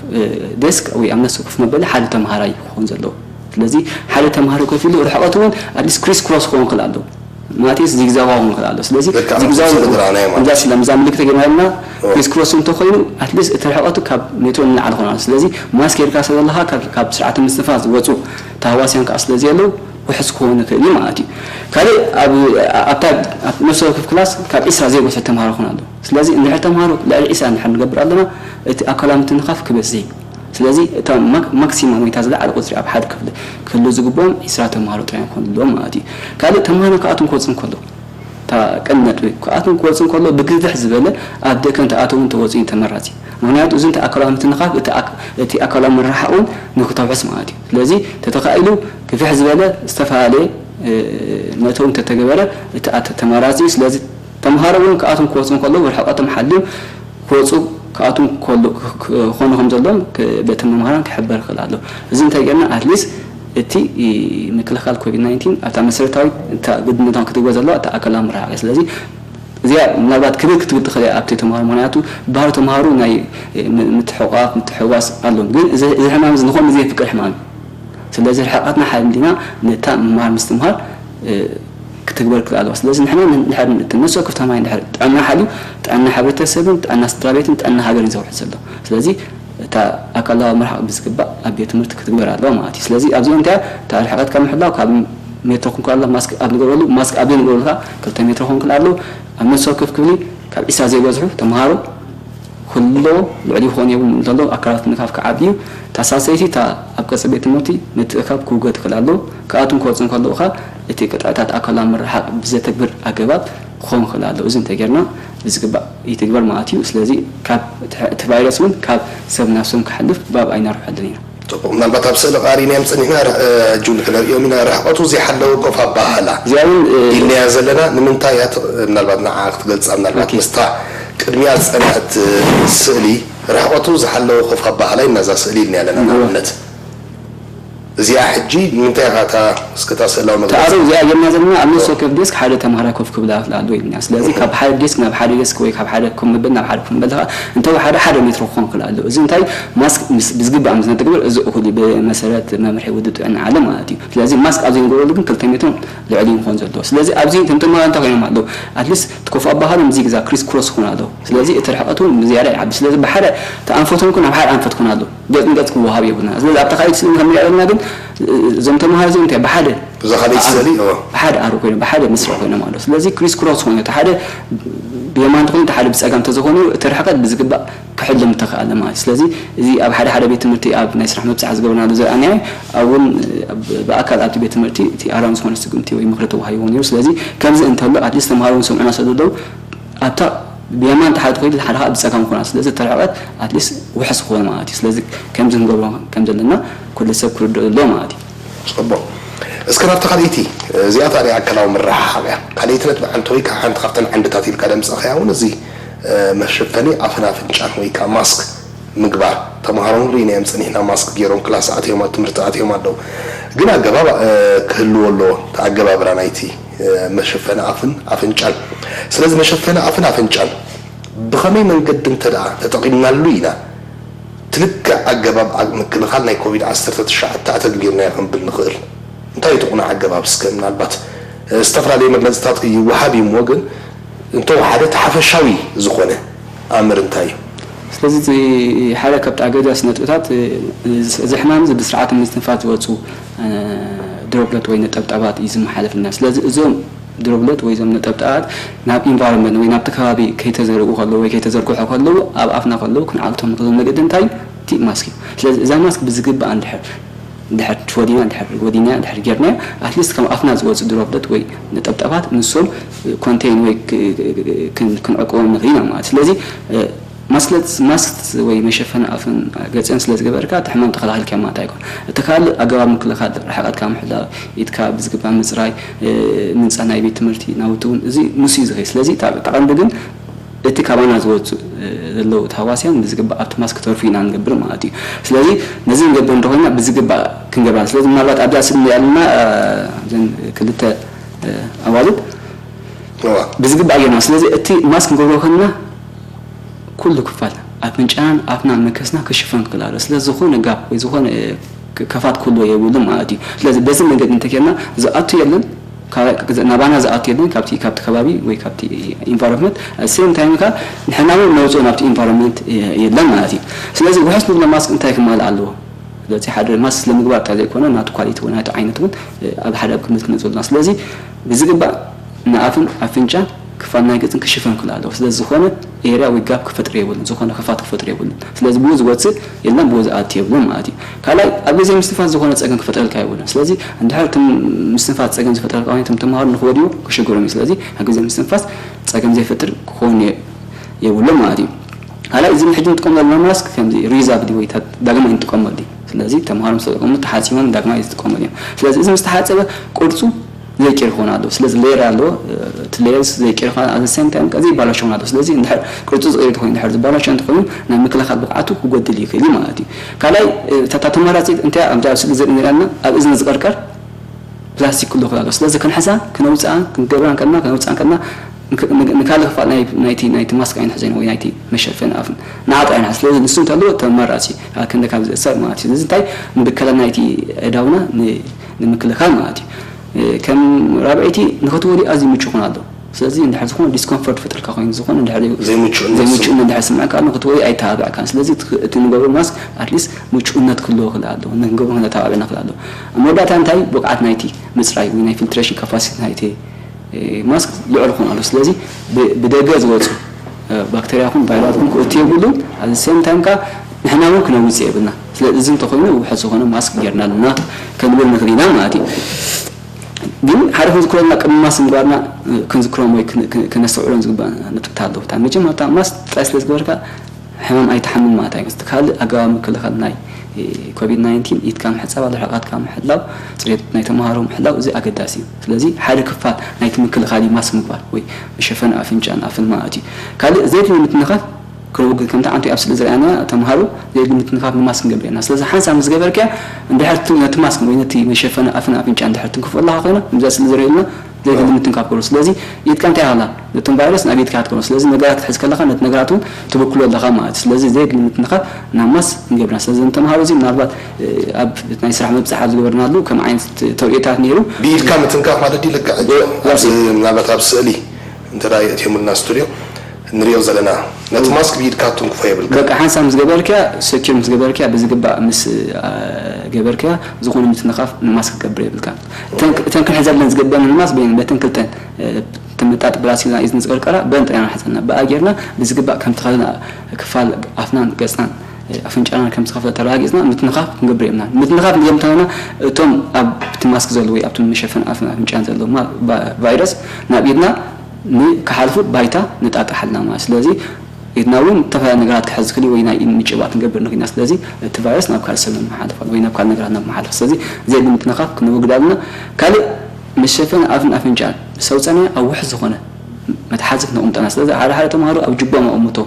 ዴስክ ወይ ኣብ ነፍሲ ወከፍ መበሊ ሓደ ተምሃራይ ክኸውን ዘለዎ። ስለዚ ሓደ ተምሃሮ ኮፍ ኢሉ ርሕቐቱ እውን ኣትሊስት ክሪስ ክሮስ ክኸውን ይኽእል ኣሎ። ማለትስ ዚግዛግ ክኸውን ይኽእል ኣሎ። ስለዚ ልክዕ ዚግዛግ ስእሊ ዝረኣናዮ ማለት እዛ ስለ ምዛ ምልክት ተገይርና ዘለና ክሪስ ክሮስ እንተኾይኑ ኣትሊስት እቲ ርሕቐቱ ካብ ሜትሮ ንላዕሊ ክኾን ኣለዎ። ስለዚ ማስክ ጌርካ ስለ ዘለኻ ካብ- ካብ ስርዓተ ምስትንፋስ ዝወፁ ተሃዋስያን ከዓ ስለ ዘየለዉ ውሑስ ክኸውን ይኽእል እዩ ማለት እዩ። ካልእ ኣብ ኣብታ ኣብ ነፍሲ ወከፍ ክላስ ካብ ዒስራ ዘይበዝሑ ተምሃሮ ክኾን ኣለዎ። ስለዚ እንድሕር ተምሃሮ ልዕሊ ዒስራ እንድሕር ንገብር ኣለና እቲ ኣካላዊ ምትንኻፍ ክበዝሕ እዩ። ስለዚ እታ ማክ- ማክሲማም ወይ እታ ዝለዓለ ቁፅሪ ኣብ ሓደ ክፍሊ ክህሉ ዝግብኦም ዒስራ ተምሃሮ ጥራይ ክኾኑ ኣለዎም ማለት እዩ። ካልእ ተምሃሮ ክኣትውን ክወፅኡን ከለዉ እታ ቀንዲ ነጥቢ ክኣትውን ክወፅኡን ከለዉ ብግፍሕ ዝበለ ኣብ ደገ እንተኣተውን እንተወፅኡን ተመራፂ እዩ። ምክንያቱ እዚ እንታይ ኣካላዊ ምትንኻፍ እቲ ኣክ- እቲ ኣካላዊ ምርሕሓቕ እውን ንክተውሕስ ማለት እዩ። ስለዚ ተተኻኢሉ ግፍሕ ዝበለ ዝተፈላለየ መእተዊ እንተተገበረ እቲ ኣተ- ተመራፂ እዩ። ስለዚ ተምሃሮ እውን ክኣትውን ክወፅኡን ከለዉ ርሕቐቶም ሓልዮም ክወፁ ክኣትዉ ከሎ ክኾኑ ከም ዘለዎም በቲ መምሃራን ክሕበር ክኽእል ኣሎ። እዚ እንታይ ጌርና ኣትሊስት እቲ ምክልኻል ኮቪድ ናይንቲን ኣብታ መሰረታዊት እታ ግድነታን ክትግበር ዘለዋ እታ ኣካላዊ ምርሓቕ እያ። ስለዚ እዚኣ ምናልባት ክብር ክትብል ትኽእል እያ ኣብቲ ተምሃሮ፣ ምክንያቱ ባህሪ ተምሃሮ ናይ ምትሕቋፍ ምትሕዋስ ኣለዎም፣ ግን እዚ ሕማም እዚ ንኸምኡ ዘየፍቅድ ሕማም እዩ። ስለዚ ርሕቐትና ሓሊና ነታ ምምሃር ምስትምሃር ክትግበር ክእል ኣለዋ። ስለዚ ንሕና ንድሕር እቲ ነፍሲ ወከፍ ተማሪ እንድሕር ጥዕና ሓልዩ ጥዕና ሕብረተሰብን ጥዕና ስድራ ቤትን ጥዕና ሃገርን ዘውሕስ ዘሎ። ስለዚ እታ ኣካላዊ ምርሓቕ ብዝግባእ ኣብ ቤት ትምህርቲ ክትግበር ኣለዋ ማለት እዩ። ስለዚ ኣብዚ እንታይ እታ ርሕቐትካ ምሕላው ካብ ሜትሮ ክኸውን ከሎ ማስክ ኣብ ንገብረሉ ማስክ ኣብ ዘይንገብረሉ ከዓ ክልተ ሜትሮ ክኸውን ክእል ኣለዎ። ኣብ ነፍሲ ወከፍ ክፍሊ ካብ ዒስራ ዘይበዝሑ ተምሃሮ ክህልዎ ልዕሊ ክኾን የብሉን እንተሎ ኣካላት ምትንኻፍ ክዓቢ እዩ። እታ ሳልሰይቲ እታ ኣብ ቅጽሪ ቤት ትምህርቲ ምትእኻብ ክውገድ ክኽእል ኣለዎ። ክኣትውን ክወጽኡን ከለዉ ኸኣ እቲ ቅጥዕታት ኣካላዊ ምርሓቕ ብዘተግብር ኣገባብ ክኸውን ክኽእል ኣለዎ። እዚ እንተጌርና ብዝግባእ ይትግበር ማለት እዩ። ስለዚ ካብ እቲ ቫይረስ እውን ካብ ሰብ ናብ ሰብ ክሓልፍ ባብ ኣይነርብሐሉን ኢና። ጽቡቕ፣ ምናልባት ኣብ ስእሊ ቐሪናዮም ጸኒሕና፣ ርሕ- እ፣ ሕጂ እውን ክነርእዮም ኢና። ርሕቐቱ ዘይሓለወ ኮፍ ኣበሃህላ እዚኣ እውን እ፣ ኢልናያ ዘለና ንምንታይ እያ? ት- ምናልባት ንዓ ክትገልጻ፣ ምናልባት ምስታ ቅድሚያ ዝጸንሐት እ፣ ስእሊ ርሕቐቱ ዝሓለወ ኮፍ ኣበሃህላ ኢና እዛ ስእሊ ኢልናያ ኣለና። ንኣብነት እዚኣ ሕጂ ንምንታይ ኢኻ እታ እስከ እታ ስእላዊ መግለጺ ተኣረው እዚኣ ጌርና ዘለና ኣብ ነፍሲ ወከፍ ዴስክ ሓደ ተምሃራይ ኮፍ ክብል ይኽእል ኣሎ ኢልና። ስለዚ ካብ ሓደ ዴስክ ናብ ሓደ ዴስክ ወይ ካብ ሓደ ኮፍ መበል ናብ ሓደ ኮፍ መበል ከዓ እንተወሓደ ሓደ ሜትሮ ክኾን ይኽእል ኣሎ። እዚ እንታይ ማስክ ምስ ብዝግባእ ምስ ነተግብር እዚ እኹል እዩ ብመሰረት መምርሒ ውድብ ጥዕና ዓለም ማለት እዩ። ስለዚ ማስክ ኣብ ዘይንገብረሉ ግን ክልተ ሜትሮ ልዕሊ ክኾን ዘለዎ። ስለዚ ኣብዚ እቶም ተምሃሮ እንታይ ኮይኖም ኣለዉ? ኣትሊስት እቲ ኮፍ ኣበሃህሎም ዚግዛግ ክሪስ ክሮስ ክኾን ኣለዎ። ስለዚ እቲ ርሕቀት እውን ብዝያዳ ይዓቢ። ስለዚ ብሓደ እቲ ኣንፈቶም ክን ኣብ ሓደ ኣንፈት ክኾን ኣለዎ። ገጽ ንገጽ ክወሃብ የብልና። ስለዚ ኣብታ ካልኣይቲ ስእሊ ከም ንሪኣ ዘለና ግን እዞም ተምሃሮ እዚኦም እንታይ ብሓደ እዛ ካልኣይቲ ስእሊ እዎ። ብሓደ ኣሩ ኮይኖም ብሓደ መስርዕ ኮይኖም ኣለዉ። ስለዚ ክሪስ ክሮስ ኮይኑ እቲ ሓደ ብየማን ተኾይኑ እቲ ሓደ ብጸጋም ተዘኾኑ እቲ ርሕቀት ብዝግባእ ክሕሎም ተኽኣለ ማለት እዩ። ስለዚ እዚ ኣብ ሓደ ሓደ ቤት ትምህርቲ ኣብ ናይ ስራሕ ምብጻሕ ዝገበርናሉ ዝረኣናዮ ኣብውን ብኣካል ኣብቲ ቤት ትምህርቲ እቲ ኣራሚ ዝኾነ ስጉምቲ ወይ ምኽሪ ተዋሂቡ ነይሩ። ስለዚ ከምዚ እንተሎ ኣትሊስት ተምሃሮ እውን ሰምዑና ስለ ዘለዉ ኣብታ ብየማን ተሓት ኮይሉ ሓደ ከዓ ብፀጋም ኮና ስለዚ እቲ ርሕቀት ኣትሊስት ውሕስ ክኾን ማለት እዩ። ስለዚ ከምዚ ክንገብሮ ከም ዘለና ኩሉ ሰብ ክርድኦ ኣለዎ ማለት እዩ። ፅቡቕ። እስከ ናብታ ካልኣይቲ እዚኣ ታዲያ ኣካላዊ ምርሕሓቕ እያ። ካልኣይቲ ነጥቢ ዓንዲ ወይ ከዓ ሓንቲ ካብተን ዓንድታት ኢልካ ደምፀኽያ እውን እዚ መሸፈኒ ኣፍን ኣፍንጫን ወይ ከዓ ማስክ ምግባር። ተምሃሮ ንርኢ ኢና እዮም ጸኒሕና ማስክ ገይሮም ክላስ ኣትዮም ኣብ ትምህርቲ ኣትዮም ኣለዉ። ግን ኣገባብ ክህልዎ ኣለዎ ኣገባብራ ናይቲ መሸፈኒ ኣፍን ኣፍንጫን። ስለዚ መሸፈኒ ኣፍን ኣፍንጫን ብኸመይ መንገዲ እንተ ደኣ ተጠቒምናሉ ኢና እቲ ልክዕ ኣገባብ ምክልኻል ናይ ኮቪድ ዓሰርተ ትሽዓተ ኣተግቢርናዮ ክንብል ንኽእል። እንታይ እዩ እቲ ቁኑዕ ኣገባብ እስከ ምናልባት ዝተፈላለዩ መግለፅታት ይወሃብ እዩ እሞ ግን እንተወሓደ እቲ ሓፈሻዊ ዝኾነ ኣምር እንታይ እዩ? ስለዚ እቲ ሓደ ካብቲ ኣገዳሲ ነጥብታት እዚ ሕማም እዚ ብስርዓተ ምስትንፋስ ዝወፁ ድሮፕለት ወይ ነጠብጣባት እዩ ዝመሓለፍልና። ስለዚ እዞም ድሮፕለት ወይ እዞም ነጠብጣባት ናብ ኢንቫይሮንመንት ወይ ናብቲ ከባቢ ከይተዘርኡ ከለዉ ወይ ከይተዘርግሑ ከለዉ ኣብ ኣፍና ከለዉ ክንዓግቶም ንኽእል መገዲ እንታይ እዩ? እቲ ማስክ እዩ። ስለዚ እዛ ማስክ ብዝግባእ እንድሕር እንድሕር ትወዲና እንድሕር ወዲና እንድሕር ጌርና ኣትሊስት ካብ ኣፍና ዝወፁ ድሮፕለት ወይ ነጠብጣባት ንሶም ኮንቴን ወይ ክንዕቅቦም ንኽእል ኢና ማለት ስለዚ ማስክለት ማስክ ወይ መሸፈኒ ኣፍን ገፅን ስለ ዝገበርካ እቲ ሕማም ተኸላኺልካ ማለት ኣይኮን እቲ ካልእ ኣገባብ ምክልኻል ርሕቀትካ ምሕላው ኢድካ ብዝግባእ ምፅራይ ምንፃ ናይ ቤት ትምህርቲ ናውቲ እውን እዚ ምስ እዩ ዝኸይ ስለዚ ተቐንዲ ግን እቲ ካባና ዝወፅእ ዘለዉ ተሃዋስያን ብዝግባእ ኣብቲ ማስክ ተርፉ ኢና ንገብር ማለት እዩ። ስለዚ ነዚ ንገብር እንተኾይና ብዝግባእ ክንገብራ ስለዚ ምናልባት ኣብዛ ስእሊ ንሪኣ ኣለና እዘን ክልተ ኣዋልድ ብዝግባእ ጌርና ስለዚ እቲ ማስክ ንገብሮ ከለና ኩሉ ክፋል ኣፍንጫናን ኣፍና መንከስና ክሽፈን ክኽእል ኣለዎ። ስለዚ ዝኾነ ጋፕ ወይ ዝኾነ ከፋት ክህልዎ የብሉን ማለት እዩ። ስለዚ በዚ መንገዲ እንተጌርና ዝኣቱ የለን ናባና ዝኣቱ የለን ካብቲ ካብቲ ከባቢ ወይ ካብቲ ኢንቫይሮንመንት ሴም ታይም ከ ንሕና እውን ነውፅኦ ናብቲ ኢንቫይሮንመንት የለን ማለት እዩ። ስለዚ ውሕስ ንብሎ ማስክ እንታይ ክማልእ ኣለዎ? ስለዚ ሓደ ማስክ ስለምግባር ጥራይ ዘይኮነ ናቱ ኳሊቲ ወይ ናቱ ዓይነት እውን ኣብ ሓደ ኣብ ግምት ክነእትዎ ኣለና። ስለዚ ብዝግባእ ንኣፍን ኣፍንጫን ክፋል ናይ ገፅን ክሽፈን ክኽእል ኣለዎ። ስለዚ ዝኾነ ኤርያ ወይ ጋፕ ክፈጥር የብሉን፣ ዝኾነ ክፋት ክፈጥር የብሉን። ስለዚ ብኡ ዝወፅእ የለን ብኡ ዝኣቱ የብሉን ማለት እዩ። ካልኣይ ኣብ ግዜ ምስትንፋስ ዝኾነ ፀገም ክፈጥረልካ የብሉን። ስለዚ እንድሕር እቲ ምስትንፋስ ፀገም ዝፈጥረልካ ኮይኑ እቶም ተምሃሮ ንኽወድዩ ክሽግሮም እዩ። ስለዚ ኣብ ግዜ ምስትንፋስ ፀገም ዘይፈጥር ክኸውን የብሉን ማለት እዩ። ካልኣይ እዚ ሕጂ ንጥቀመሉ ዘለና ማስክ ከምዚ ሪዩዛብል እዩ ወይ ዳግማይ ንጥቀመሉ እዩ። ስለዚ ተምሃሮ ምስ ተጠቀሙ ተሓፂቦም ዳግማይ ዝጥቀመሉ እዮም። ስለዚ እዚ ምስ ተሓፀበ ቅርፁ ዘይቅይር ክኾን ኣለዎ። ስለዚ ሌየር ኣለዎ። እቲ ሌየር ዘይቅይር ክኾን at the same time ከዚ ይባላሾ ክኾን ኣለዎ። ስለዚ እንድሕር ቅርፁ ዝቕይር እንተኾይኑ እንድሕር ዝባላሾ እንተኾይኑ ናይ ምክልኻል ብቕዓቱ ክጎድል ይኽእል እዩ ማለት እዩ። ካልኣይ እታ ተመራፂት እንታይ ኣብዛ ኣብ ስእሊ ዘርኢ ንሪኣና ኣብ እዝኒ ዝቐርቀር ፕላስቲክ ክህሉ ይኽእል ኣሎ። ስለዚ ክንሕዛ ክነውፅኣ ክንገብራ ከለና ክነውፅኣ ከለና ንካልእ ክፋል ናይቲ ናይቲ ማስክ ኣይንሕዘን ወይ ናይቲ መሸፈኒ ኣፍን ንዓጥራ ኢና። ስለዚ ንሱ እንተሎ ተመራፂ ክንደ ካብ ዝእሰር ማለት እዩ። ስለዚ እንታይ ንብከላ ናይቲ ኣእዳውና ንምክልኻል ማለት እዩ። ከም ራብዐይቲ ንኽትወዲ ኣዝዩ ምቹእ ይኹን ኣሎ። ስለዚ እንድሕር ዝኾነ ዲስኮምፎርት ፈጥርካ ኮይኑ ዝኾነ እንድሕር ዘይምቹእነት ዘይምቹእነት እንድሕር ስምዐካ ኣሎ ክትወዲ ኣይተባብዐካን። ስለዚ እቲ ንገብሮ ማስክ ኣትሊስት ምቹእነት ክህልዎ ክእል ኣለዎ። ንክንገብሮ ክነተባብዐና ክእል ኣለዎ። ኣብ መወዳእታ እንታይ ብቕዓት ናይቲ ምፅራይ ወይ ናይ ፊልትሬሽን ካፓሲቲ ናይቲ ማስክ ልዑል ክኾን ኣሎ። ስለዚ ብደገ ዝወፁ ባክተርያ ኹን ቫይራት ኹን ክእቱ የብሉን። ኣብ ሴም ታይም ከ ንሕና እውን ክነውፅ የብልና። ስለዚ እዚ እንተኮይኑ ውሕስ ዝኾነ ማስክ ጌርና ኣለና ከንብል ንኽእል ኢና ማለት እዩ። ግን ሓደ ክንዝክሮ ዘለና ቅድሚ ማስክ ምግባርና ክንዝክሮም ወይ ክነስተውዕሎም ዝግባእ ነጥብታት ኣለዉ። እታ መጀመርታ ማስክ ጥራይ ስለ ዝገበርካ ሕማም ኣይትሓምን ማለት ኣይኮነስ። እቲ ካልእ ኣገባብ ምክልኻል ናይ ኮቪድ ናይንቲን ኢድካ ምሕጻብ፣ ርሕቀትካ ምሕላው፣ ጽሬት ናይ ተምሃሮ ምሕላው እዚ ኣገዳሲ እዩ። ስለዚ ሓደ ክፋል ናይቲ ምክልኻል እዩ ማስክ ምግባር ወይ መሸፈኒ ኣፍንጫን ኣፍን ማለት እዩ። ካልእ ዘየድሊ ምትንኻፍ ክነውግድ ከምቲ ዓንቱ ኣብ ስእሊ ዝረኣና ተምሃሮ ዘየድሊ ምትንኻፍ ንማስክ ንገብር ኢና። ስለዚ ሓንሳብ ምስ ገበርክያ እንድሕር ነቲ ማስክ ወይ ነቲ መሸፈኒ ኣፍን ኣፍንጫ እንድሕር ትንክፎ ኣለኻ ኮይና ከምዚ ስእሊ ዝረኣየልና ዘይድሊ ምትንካፍ ከሎ ስለዚ ኢድካ እንታይ ሃላ ነቶም ቫይረስ ናብ ኢድካ ትከሎ ስለዚ ነገራት ክትሕዝ ከለኻ ነቲ ነገራት እውን ትብክሎ ኣለኻ ማለት እዩ። ስለዚ ዘይድሊ ምትንኻፍ ናብ ማስ ንገብርና። ስለዚ ንተምሃሮ እዚ ምናልባት ኣብ ናይ ስራሕ ምብጻሕ ኣብ ዝገበርናሉ ከም ዓይነት ተውዒታት ነይሩ። ብኢድካ ምትንካፍ ማለት ድዩ? ልክዕ ሕጂ ኣብዚ ምናልባት ኣብ ስእሊ እንተ ደኣ የእትዮምልና ስቱድዮ ንሪኦ ዘለና ነቲ ማስክ ብኢድካ ትንክፎ የብልካ። በቃ ሓንሳብ ምስ ገበርክያ ሰኪር ምስ ገበርክያ ብዝግባእ ምስ ገበርክያ ዝኾነ ምትንኻፍ ንማስክ ክገብር የብልካ። እተን ክንሕዘለን ዝግበአን ንማስክ በየን በተን ክልተን ተመጣጥ ብላስቲክ ናይ እዝኒ ዝቀርቀራ በን ጥራና ሕዘና ብኣ ጌርና ብዝግባእ ከም ተኸልና ክፋል ኣፍናን ገጽናን ኣፍንጫና ከም ዝኸፍለ ተረጋጊጽና ምትንኻፍ ክንገብር የብልና። ምትንኻፍ ንዘምተና እቶም ኣብቲ ማስክ ዘለዉ ወይ ኣብቲ መሸፈን ኣፍን ኣፍንጫን ዘለዉ ቫይረስ ናብ ኢድና ንክሓልፉ ባይታ ንጣጣሓልና ማለት ስለዚ ኢድና እውን ዝተፈላለዩ ነገራት ክሕዝ ክሊ ወይ ናይ ኢድ ምጭባጥ ንገብር ንኽኢልና ስለዚ እቲ ቫይረስ ናብ ካልእ ሰብ መሓልፋ ወይ ናብ ካልእ ነገራት ናብ መሓልፋ ስለዚ ዘይብል ምትንኻፍ ክነወግድ ኣለና። ካልእ መሸፈን ኣፍን ኣፍንጫን ምስ ኣውፀናዮ ኣብ ውሕስ ዝኾነ መትሓዚ ክነቕምጠና። ስለዚ ሓደ ሓደ ተምሃሮ ኣብ ጅቦም ኣቕምጦ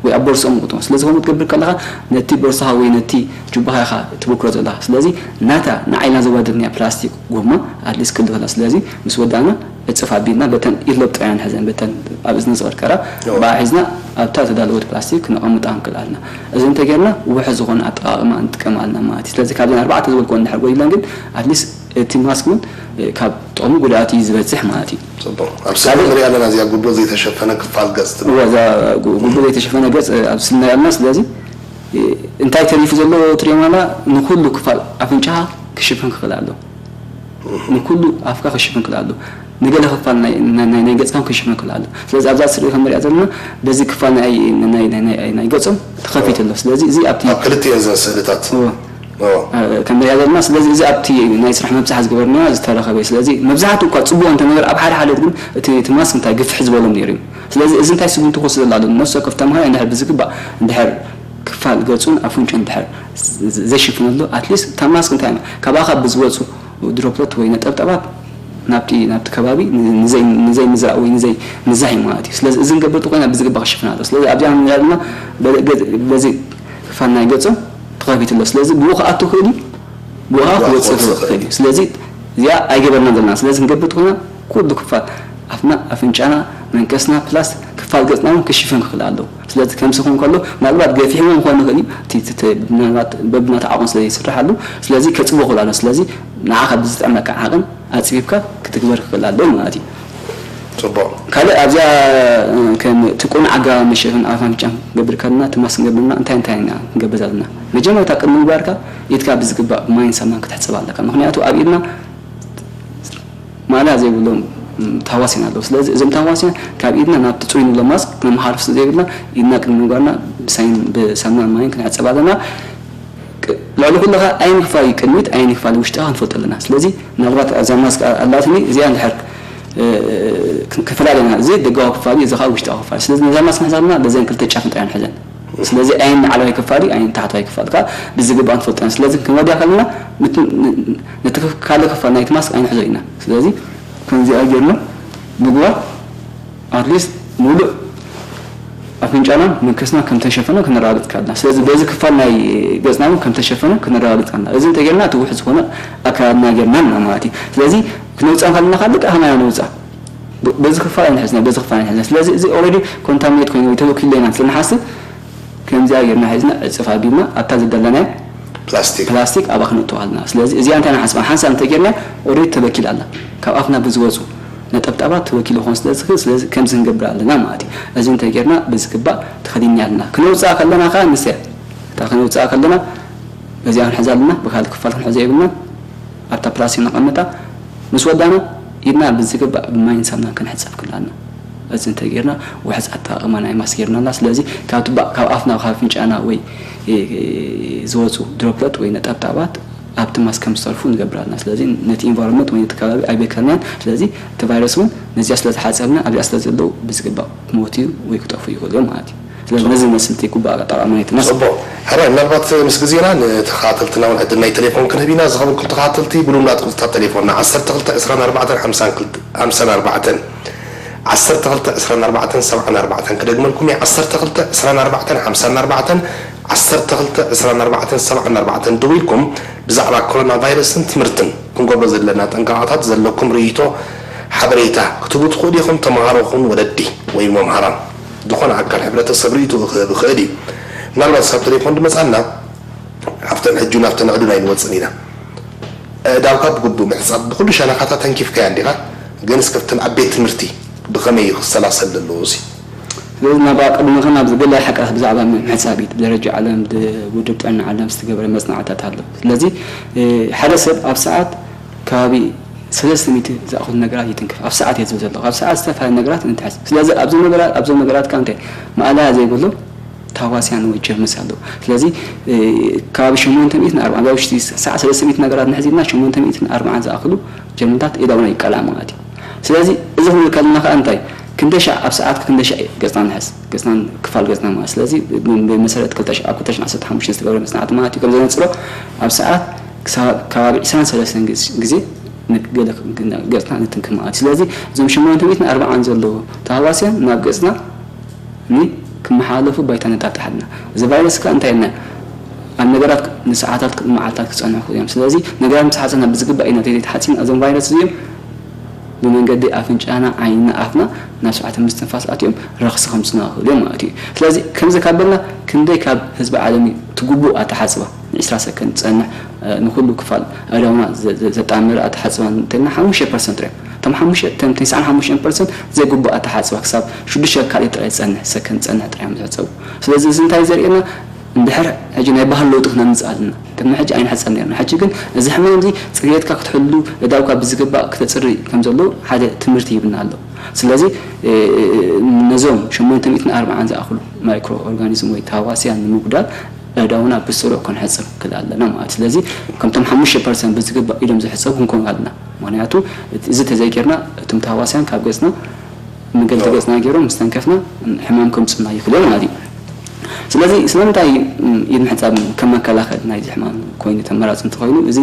ወይ ኣብ ቦርሶም ቁጥሞ። ስለዚ ከምኡ ትገብር ከለኻ ነቲ ቦርሳኻ ወይ ነቲ ጁባኻ ኢኻ ትብክሮ ዘለኻ። ስለዚ ናታ ንዓይና ዘዋደድናያ ፕላስቲክ ጎማ ኣትሊስት ክልኸላ። ስለዚ ምስ ወዳእና ዕፅፍ ኣቢልና በተን ኢድሎብ ጥራይና ንሕዘን፣ በተን ኣብ እዝኒ ዝቕርቀራ እዎ። ብኣ ሒዝና ኣብታ ተዳለወት ፕላስቲክ ክነቐምጣ ክንክእል ኣለና። እዚ እንተጌርና ውሑስ ዝኾነ ኣጠቓቕማ ንጥቀም ኣለና ማለት እዩ። ስለዚ ካብዘን ኣርባዕተ ዝበልክወን እንድሕር ጎዲለን ግን ኣትሊስት እቲ ማስክ እውን ካብ ጥቕሙ ጉድኣት እዩ ዝበፅሕ ማለት እዩ። ፅቡቕ። ኣብ ስእሊ ካልእ ንሪኣ ኣለና እዚኣ ጉብሎ ዘይተሸፈነ ክፋል ገፅ ትብል። እወ፣ እዛ ጉ- ጉብሎ ዘይተሸፈነ ገፅ ኣብ ስእሊ ንሪኣ ኣለና። ስለዚ እንታይ ተሪፉ ዘሎ ትሪኦ ማላ ንኩሉ ክፋል ኣፍንጫኻ ክሽፍን ክኽእል ኣሎ። ንኩሉ ኣፍካ ክሽፍን ክኽእል ኣሎ። ንገለ ክፋል ናይ ናይ ናይ ናይ ገጽካ ክሽፍን ክኽእል ኣሎ። ስለዚ ኣብዛ ስእሊ ከም ንሪኣ ዘለና በዚ ክፋል ናይ ናይ ናይ ናይ ናይ ገጾም ተኸፊቱ ኣሎ። ስለዚ እዚ ኣብቲ ኣብ ክልቲኤን እዘን ስእልታት እዎ። እዎ። እ፣ ከም ንሪኣ ዘለና ስለዚ እዚ ኣብቲ ናይ ስራሕ መብጽሓ ዝገበርና ዝተረኸበ እዩ። ስለዚ መብዛሕትኡ እኳ ጽቡቕ እንተነበር ኣብ ሓደ ሓደ ግን እቲ እቲ ማስክ እንታይ ግፍሕ ዝበሎም ነይሩ እዩ። ስለዚ እዚ እንታይ ስጉምቲ ክወስድ ኣሎ ነፍሲ ወከፍ ተምሃራይ እንድሕር ብዝግባእ እንድሕር ክፋል ገጹን ኣፍንጭኡን እንድሕር ዘሽፍነሉ ኣትሊስት እታ ማስክ እንታይ እያ? ካባኻ ብዝወጹ ድሮፕለት ወይ ነጠብጠባት ናብቲ ናብቲ ከባቢ ንዘይ ንዘይ ምዝራእ ወይ ንዘይ ምዛህ እዩ ማለት እዩ። ስለዚ እዚ ንገብር ተኮይና ብዝግባ ክሽፍን ኣለዎ። ስለዚ ኣብዚኣ ንሪኣ ዘለና በዚ ክፋል ናይ ገጾም ተኸፊቱ ኣሎ። ስለዚ ብኡ ክኣቱ ክእል እዩ፣ ብኡ ከዓ ክወፅእ ክእል እዩ። ስለዚ እዚኣ ኣይገበርናን ዘለና። ስለዚ ክንገብር ተኮይና ኩሉ ክፋል ኣፍና፣ ኣፍንጫና፣ መንከስና ፕላስ ክፋል ገጽና እውን ክሽፈን ክኽእል ኣለዎ። ስለዚ ከምዚ ክኸውን ከሎ ምናልባት ገፊሕዎ ክኾን ይኽእል እዩ። እቲ እቲ- እቲ ምናልባት በብናቱ ዓቕን ስለ ይስራሕ ኣሎ። ስለዚ ከጽቦ ክኽእል ኣሎ። ስለዚ ንዓኻ ብዝጥዕመካ ዓቕን ኣጽቢብካ ክትግበር ክኽእል ኣለዎ ማለት እዩ። ፅቡቕ። ካልእ ኣብዚኣ ከም እቲ ቁኑዕ ኣገባብ መሸፈን ኣፍን ኣፍንጫን ክንገብር ከለና እቲ ማስክ ክንገብር ከለና እንታይ እንታይ ኢና ክንገብር ዘለና? መጀመርታ ቅድሚ ምግባርካ ኢድካ ብዝግባእ ብማይን ሳሙናን ክትሕጸብ ኣለካ። ምኽንያቱ ኣብ ኢድና ማእለያ ዘይብሎም ታህዋስያን ኣለዉ። ስለዚ እዞም ታህዋስያን ካብ ኢድና ናብቲ ጽሩይ ንብሎ ማስክ ነመሓላልፎ ስለ ዘይብልና ኢድና ቅድሚ ምግባርና ብሳይን ብሳሙናን ማይን ክንሕጸብ ኣለና። ልዕሊ ኩሉ ከኣ ኣይኒ ክፋል እዩ ቅድሚት ኣይኒ ክፋል ውሽጢ ከኣ ንፈልጦ ኣለና። ስለዚ ምናልባት ኣብዛ ማስክ ኣላትኒ እዚኣ እንድሕር ክፈላለና እዚ ደጋዊ ክፋል እዩ፣ እዚ ከዓ ውሽጣዊ ክፋል። ስለዚ ነዛ ማስክ ንሕዛ ኣለና በዘን ክልተ ጫፍ እንታይ ንሕዘን። ስለዚ ኣይኒ ላዕለዋይ ክፋል እዩ ኣይኒ ታሕተዋይ ክፋል ከዓ ብዝግባእ ንፈልጦ ኢና። ስለዚ ክንወድያ ከለና ነቲ ካልእ ክፋል ናይቲ ማስክ ኣይንሕዞ ኢና። ስለዚ ከምዚኣ ጌርና ምግባር ኣትሊስት ሙሉእ ኣፍንጫና መንከስና ከም ተሸፈነ ክነረጋግጽ ኣለና። ስለዚ በዚ ክፋል ናይ ገጽና እውን ከም ተሸፈነ ክነረጋግጽ ኣለና። እዚ እንተጌርና እቲ ውሑስ ዝኾነ ኣከዳድና ጌርና ኣለና ማለት እዩ። ስለዚ ክነውፅኣ ከለና ከዓ ልክዕ ከማይ ነውፅኣ። በዚ ክፋል ኣይንሕዝና፣ በዚ ክፋል ኣይንሕዝና። ስለዚ እዚ ኦልሬዲ ኮንታሚኔት ኮይኑ ወይ ተበኪሉ ኢና ስለ ንሓስብ ከምዚኣ ጌርና ሒዝና ዕፅፍ ኣቢልና ኣብታ ዝደለናዮ ፕላስቲክ ፕላስቲክ ኣብኣ ክነእትዋ ኣለና። ስለዚ እዚኣ እንታይ ንሓስባ ሓንሳብ እንተጌርና ኦልሬዲ ተበኪላ ኣላ። ካብ ኣፍና ብዝወፁ ነጠብጣባት ተበኪሉ ክኾን ስለ ዝኽእል ስለዚ ከምዚ ክንገብር ኣለና ማለት እዩ። እዚ እንተጌርና ብዝግባእ ተኸዲንያ ኣለና። ክነውፅኣ ከለና ከዓ ንስያ እታ ክነውፅኣ ከለና በዚኣ ክንሕዛ ኣለና፣ ብካልእ ክፋል ክንሕዞ የብልና። ኣብታ ፕላስቲክ ነቐምጣ ምስ ወዳና ኢድና ብዝግባእ ብማይን ሳሙናን ክንሕፀብ ክላና። እዚ እንተጌርና ውሕስ ኣጠቓቕማ ናይ ማስክ ጌርና ኣላ። ስለዚ ካብ ትባእ ካብ ኣፍና ካብ ኣፍንጫና ወይ ዝወፁ ድሮፕለት ወይ ነጠብጣባት ኣብቲ ማስክ ከም ዝተርፉ ንገብር ኣለና። ስለዚ ነቲ ኢንቫይሮንመንት ወይ ነቲ ከባቢ ኣይበከልናን። ስለዚ እቲ ቫይረስ እውን ነዚኣ ስለ ዝሓፀብና ኣብዚኣ ስለ ዘለዉ ብዝግባእ ክሞቱ ወይ ክጠፉ ይኽእሉ እዮም ማለት እዩ። ስለዚ ነዚ መስልቲ ኩባ ኣጠቓቕማ ናይቲ ማስክ። ፅቡቕ። ሕራይ ምናልባት ምስ ግዜና ንተኸታተልትና እውን ዕድል ናይ ቴሌፎን ክንህብ ኢና። ዝኸበርኩም ተኸታተልቲ ብሉም ዳት ቁፅታ ቴሌፎንና ዓሰርተ ክልተ ዕስራን ኣርባዕተን ሓምሳን ክልተ ሓምሳን ኣርባዕተን ዓሰርተ ክልተ ዕስራን ኣርባዕተን ሰብዓን ኣርባዕተን ክደግመልኩም እየ ዓሰርተ ክልተ ዕስራን ኣርባዕተን ሓምሳን ኣርባዕተን ዓሰርተ ክልተ ዕስራን ኣርባዕተን ሰብዓን ኣርባዕተን ደዊልኩም ብዛዕባ ኮሮና ቫይረስን ትምህርትን ክንገብሮ ዘለና ጥንቃቐታት ዘለኩም ርእይቶ ሓበሬታ ክትህቡ ትኽእሉ ኢኹም። ተምሃሮ ኹን ወለዲ ወይ መምሃራን ዝኾነ ኣካል ሕብረተሰብ ርእይትኡ ክህብ ይኽእል እዩ። ምናልባት ሳብ ቴሌፎን ድመፃና ኣብተን ሕጁን ኣብተን ኣዕዱን ኣይንወፅን ኢና። ኣእዳውካ ብግቡእ ምሕፃብ ብኹሉ ሸነኻታ ተንኪፍካያ እንዲኻ ግን እስከ ኣብተን ኣብ ቤት ትምህርቲ ብኸመይ እዩ ክሰላሰል ዘለዎ እዚ? ስለዚ ናብኣ ቅድሚ ምኻድ ኣብዚ ገለ ሓቅራት ብዛዕባ ምሕጻብ ኢድ ብደረጃ ዓለም ብውድብ ጥዕና ዓለም ዝተገበረ መጽናዕትታት ኣሎ። ስለዚ ሓደ ሰብ ኣብ ሰዓት ከባቢ ሰለስተ ሚእቲ ዝኣኽሉ ነገራት ይትንክፍ። ኣብ ሰዓት እየ ዝብል ዘለኹ። ኣብ ሰዓት ዝተፈላለዩ ነገራት እንትሕዝ። ስለዚ ኣብዞም ነገራት ኣብዞም ነገራት ከኣ እንታይ ማእለያ ዘይብሉ ታህዋስያን ወይ ጀርምስ ኣለዉ። ስለዚ ከባቢ ሸሞንተ ሚእትን ኣርባዓን ኣብ ውሽጢ ሰዓት ሰለስተ ሚእቲ ነገራት እንድሕር ሒዝና ሸሞንተ ሚእትን ኣርባዓን ዝኣኽሉ ጀርምታት ኢድ ኣውና ይቃላዕ ማለት እዩ። ስለዚ እዚ ክንብል ከለና ከኣ እንታይ ክንደይ ሻዕ ኣብ ሰዓት ክንደይ ሻዕ ገጽና ንሕዝ ገጽና ክፋል ገጽና ማለት ስለዚ ብመሰረት ክልተ ሺሕ ኣብ ክልተ ሺሕ ዓሰርተ ሓሙሽተ ዝተገብረ መጽናዕቲ ማለት እዩ ከም ዘነጽሮ ኣብ ሰዓት ክሳብ ከባቢ ዕስራን ሰለስተን ግዜ ገጽና ንትንክፍ ማለት እዩ። ስለዚ እዞም ሸሞንተ ሚእትን ኣርባዓን ዘለዉ ተሃዋስያን ናብ ገጽና ን ክመሓላለፉ ባይታ ነጣጥሕ ኣለና። እዚ ቫይረስ ከኣ እንታይ ኢልና ኣብ ነገራት ንሰዓታት መዓልታት ክጸንሑ ክእሉ እዮም። ስለዚ ነገራት ምስ ሓጸና ብዝግባእ ኢና ተዘይተሓጺና እዞም ቫይረስ እዚኦም ብመንገዲ ኣፍንጫና፣ ዓይንና፣ ኣፍና ናብ ስርዓተ ምስትንፋስ ኣትዮም ረኽሲ ከምጽና ይኽእሉ እዮም ማለት እዩ። ስለዚ ከምዚ ካብ በልና ክንደይ ካብ ህዝቢ ዓለም እዩ እቲ ግቡእ ኣተሓጽባ ን20 ሰከንድ ዝጸንሕ ንኩሉ ክፋል ኣእዳውና ዘጣመረ ኣተሓጽባ እንተልና ሓሙሽተ ፐርሰንት እዮም። እቶም ሓሙሽተ እቶም ተስዓን ሓሙሽተን ፐርሰንት ዘይግቡእ ኣተሓጽባ ክሳብ ሽዱሽተ ካልኢት ጥራይ ዝጸንሕ ሰከንድ ዝጸንሕ ጥራይ እዮም ዝሕጸቡ። ስለዚ እዚ እንታይ ዘርእየና እንድሕር ሕጂ ናይ ባህል ለውጢ ክነምጽእ ኣለና። ቅድሚ ሕጂ ኣይንሕጸብ ነርና። ሕጂ ግን እዚ ሕማም እዚ ጽርየትካ ክትሕሉ፣ እዳውካ ብዝግባእ ክተጽሪ ከም ዘለዎ ሓደ ትምህርቲ ይብና ኣሎ። ስለዚ ነዞም ሸሞንተ ሚእትን ኣርባዓን ዝኣኽሉ ማይክሮ ኦርጋኒዝም ወይ ተሃዋስያን ንምጉዳል ኣእዳውና ብስሩዕ ክንሕጽብ ክል ኣለና ማለት። ስለዚ ከምቶም ሓሙሽተ ፐርሰንት ብዝግባእ ኢዶም ዝሕጸቡ ክንኮን ኣለና። ምክንያቱ እዚ ተዘይጌርና እቶም ተሃዋስያን ካብ ገጽና መገልቲ ገጽና ገይሮም ምስ ተንከፍና ሕማም ከምጽኡና ይኽእል ማለት እዩ። ስለዚ ስለምንታይ ኢድ ምሕጻብ ከም መከላኸል ናይዚ ሕማም ኮይኑ ተመራጺ እንተኾይኑ፣ እዚ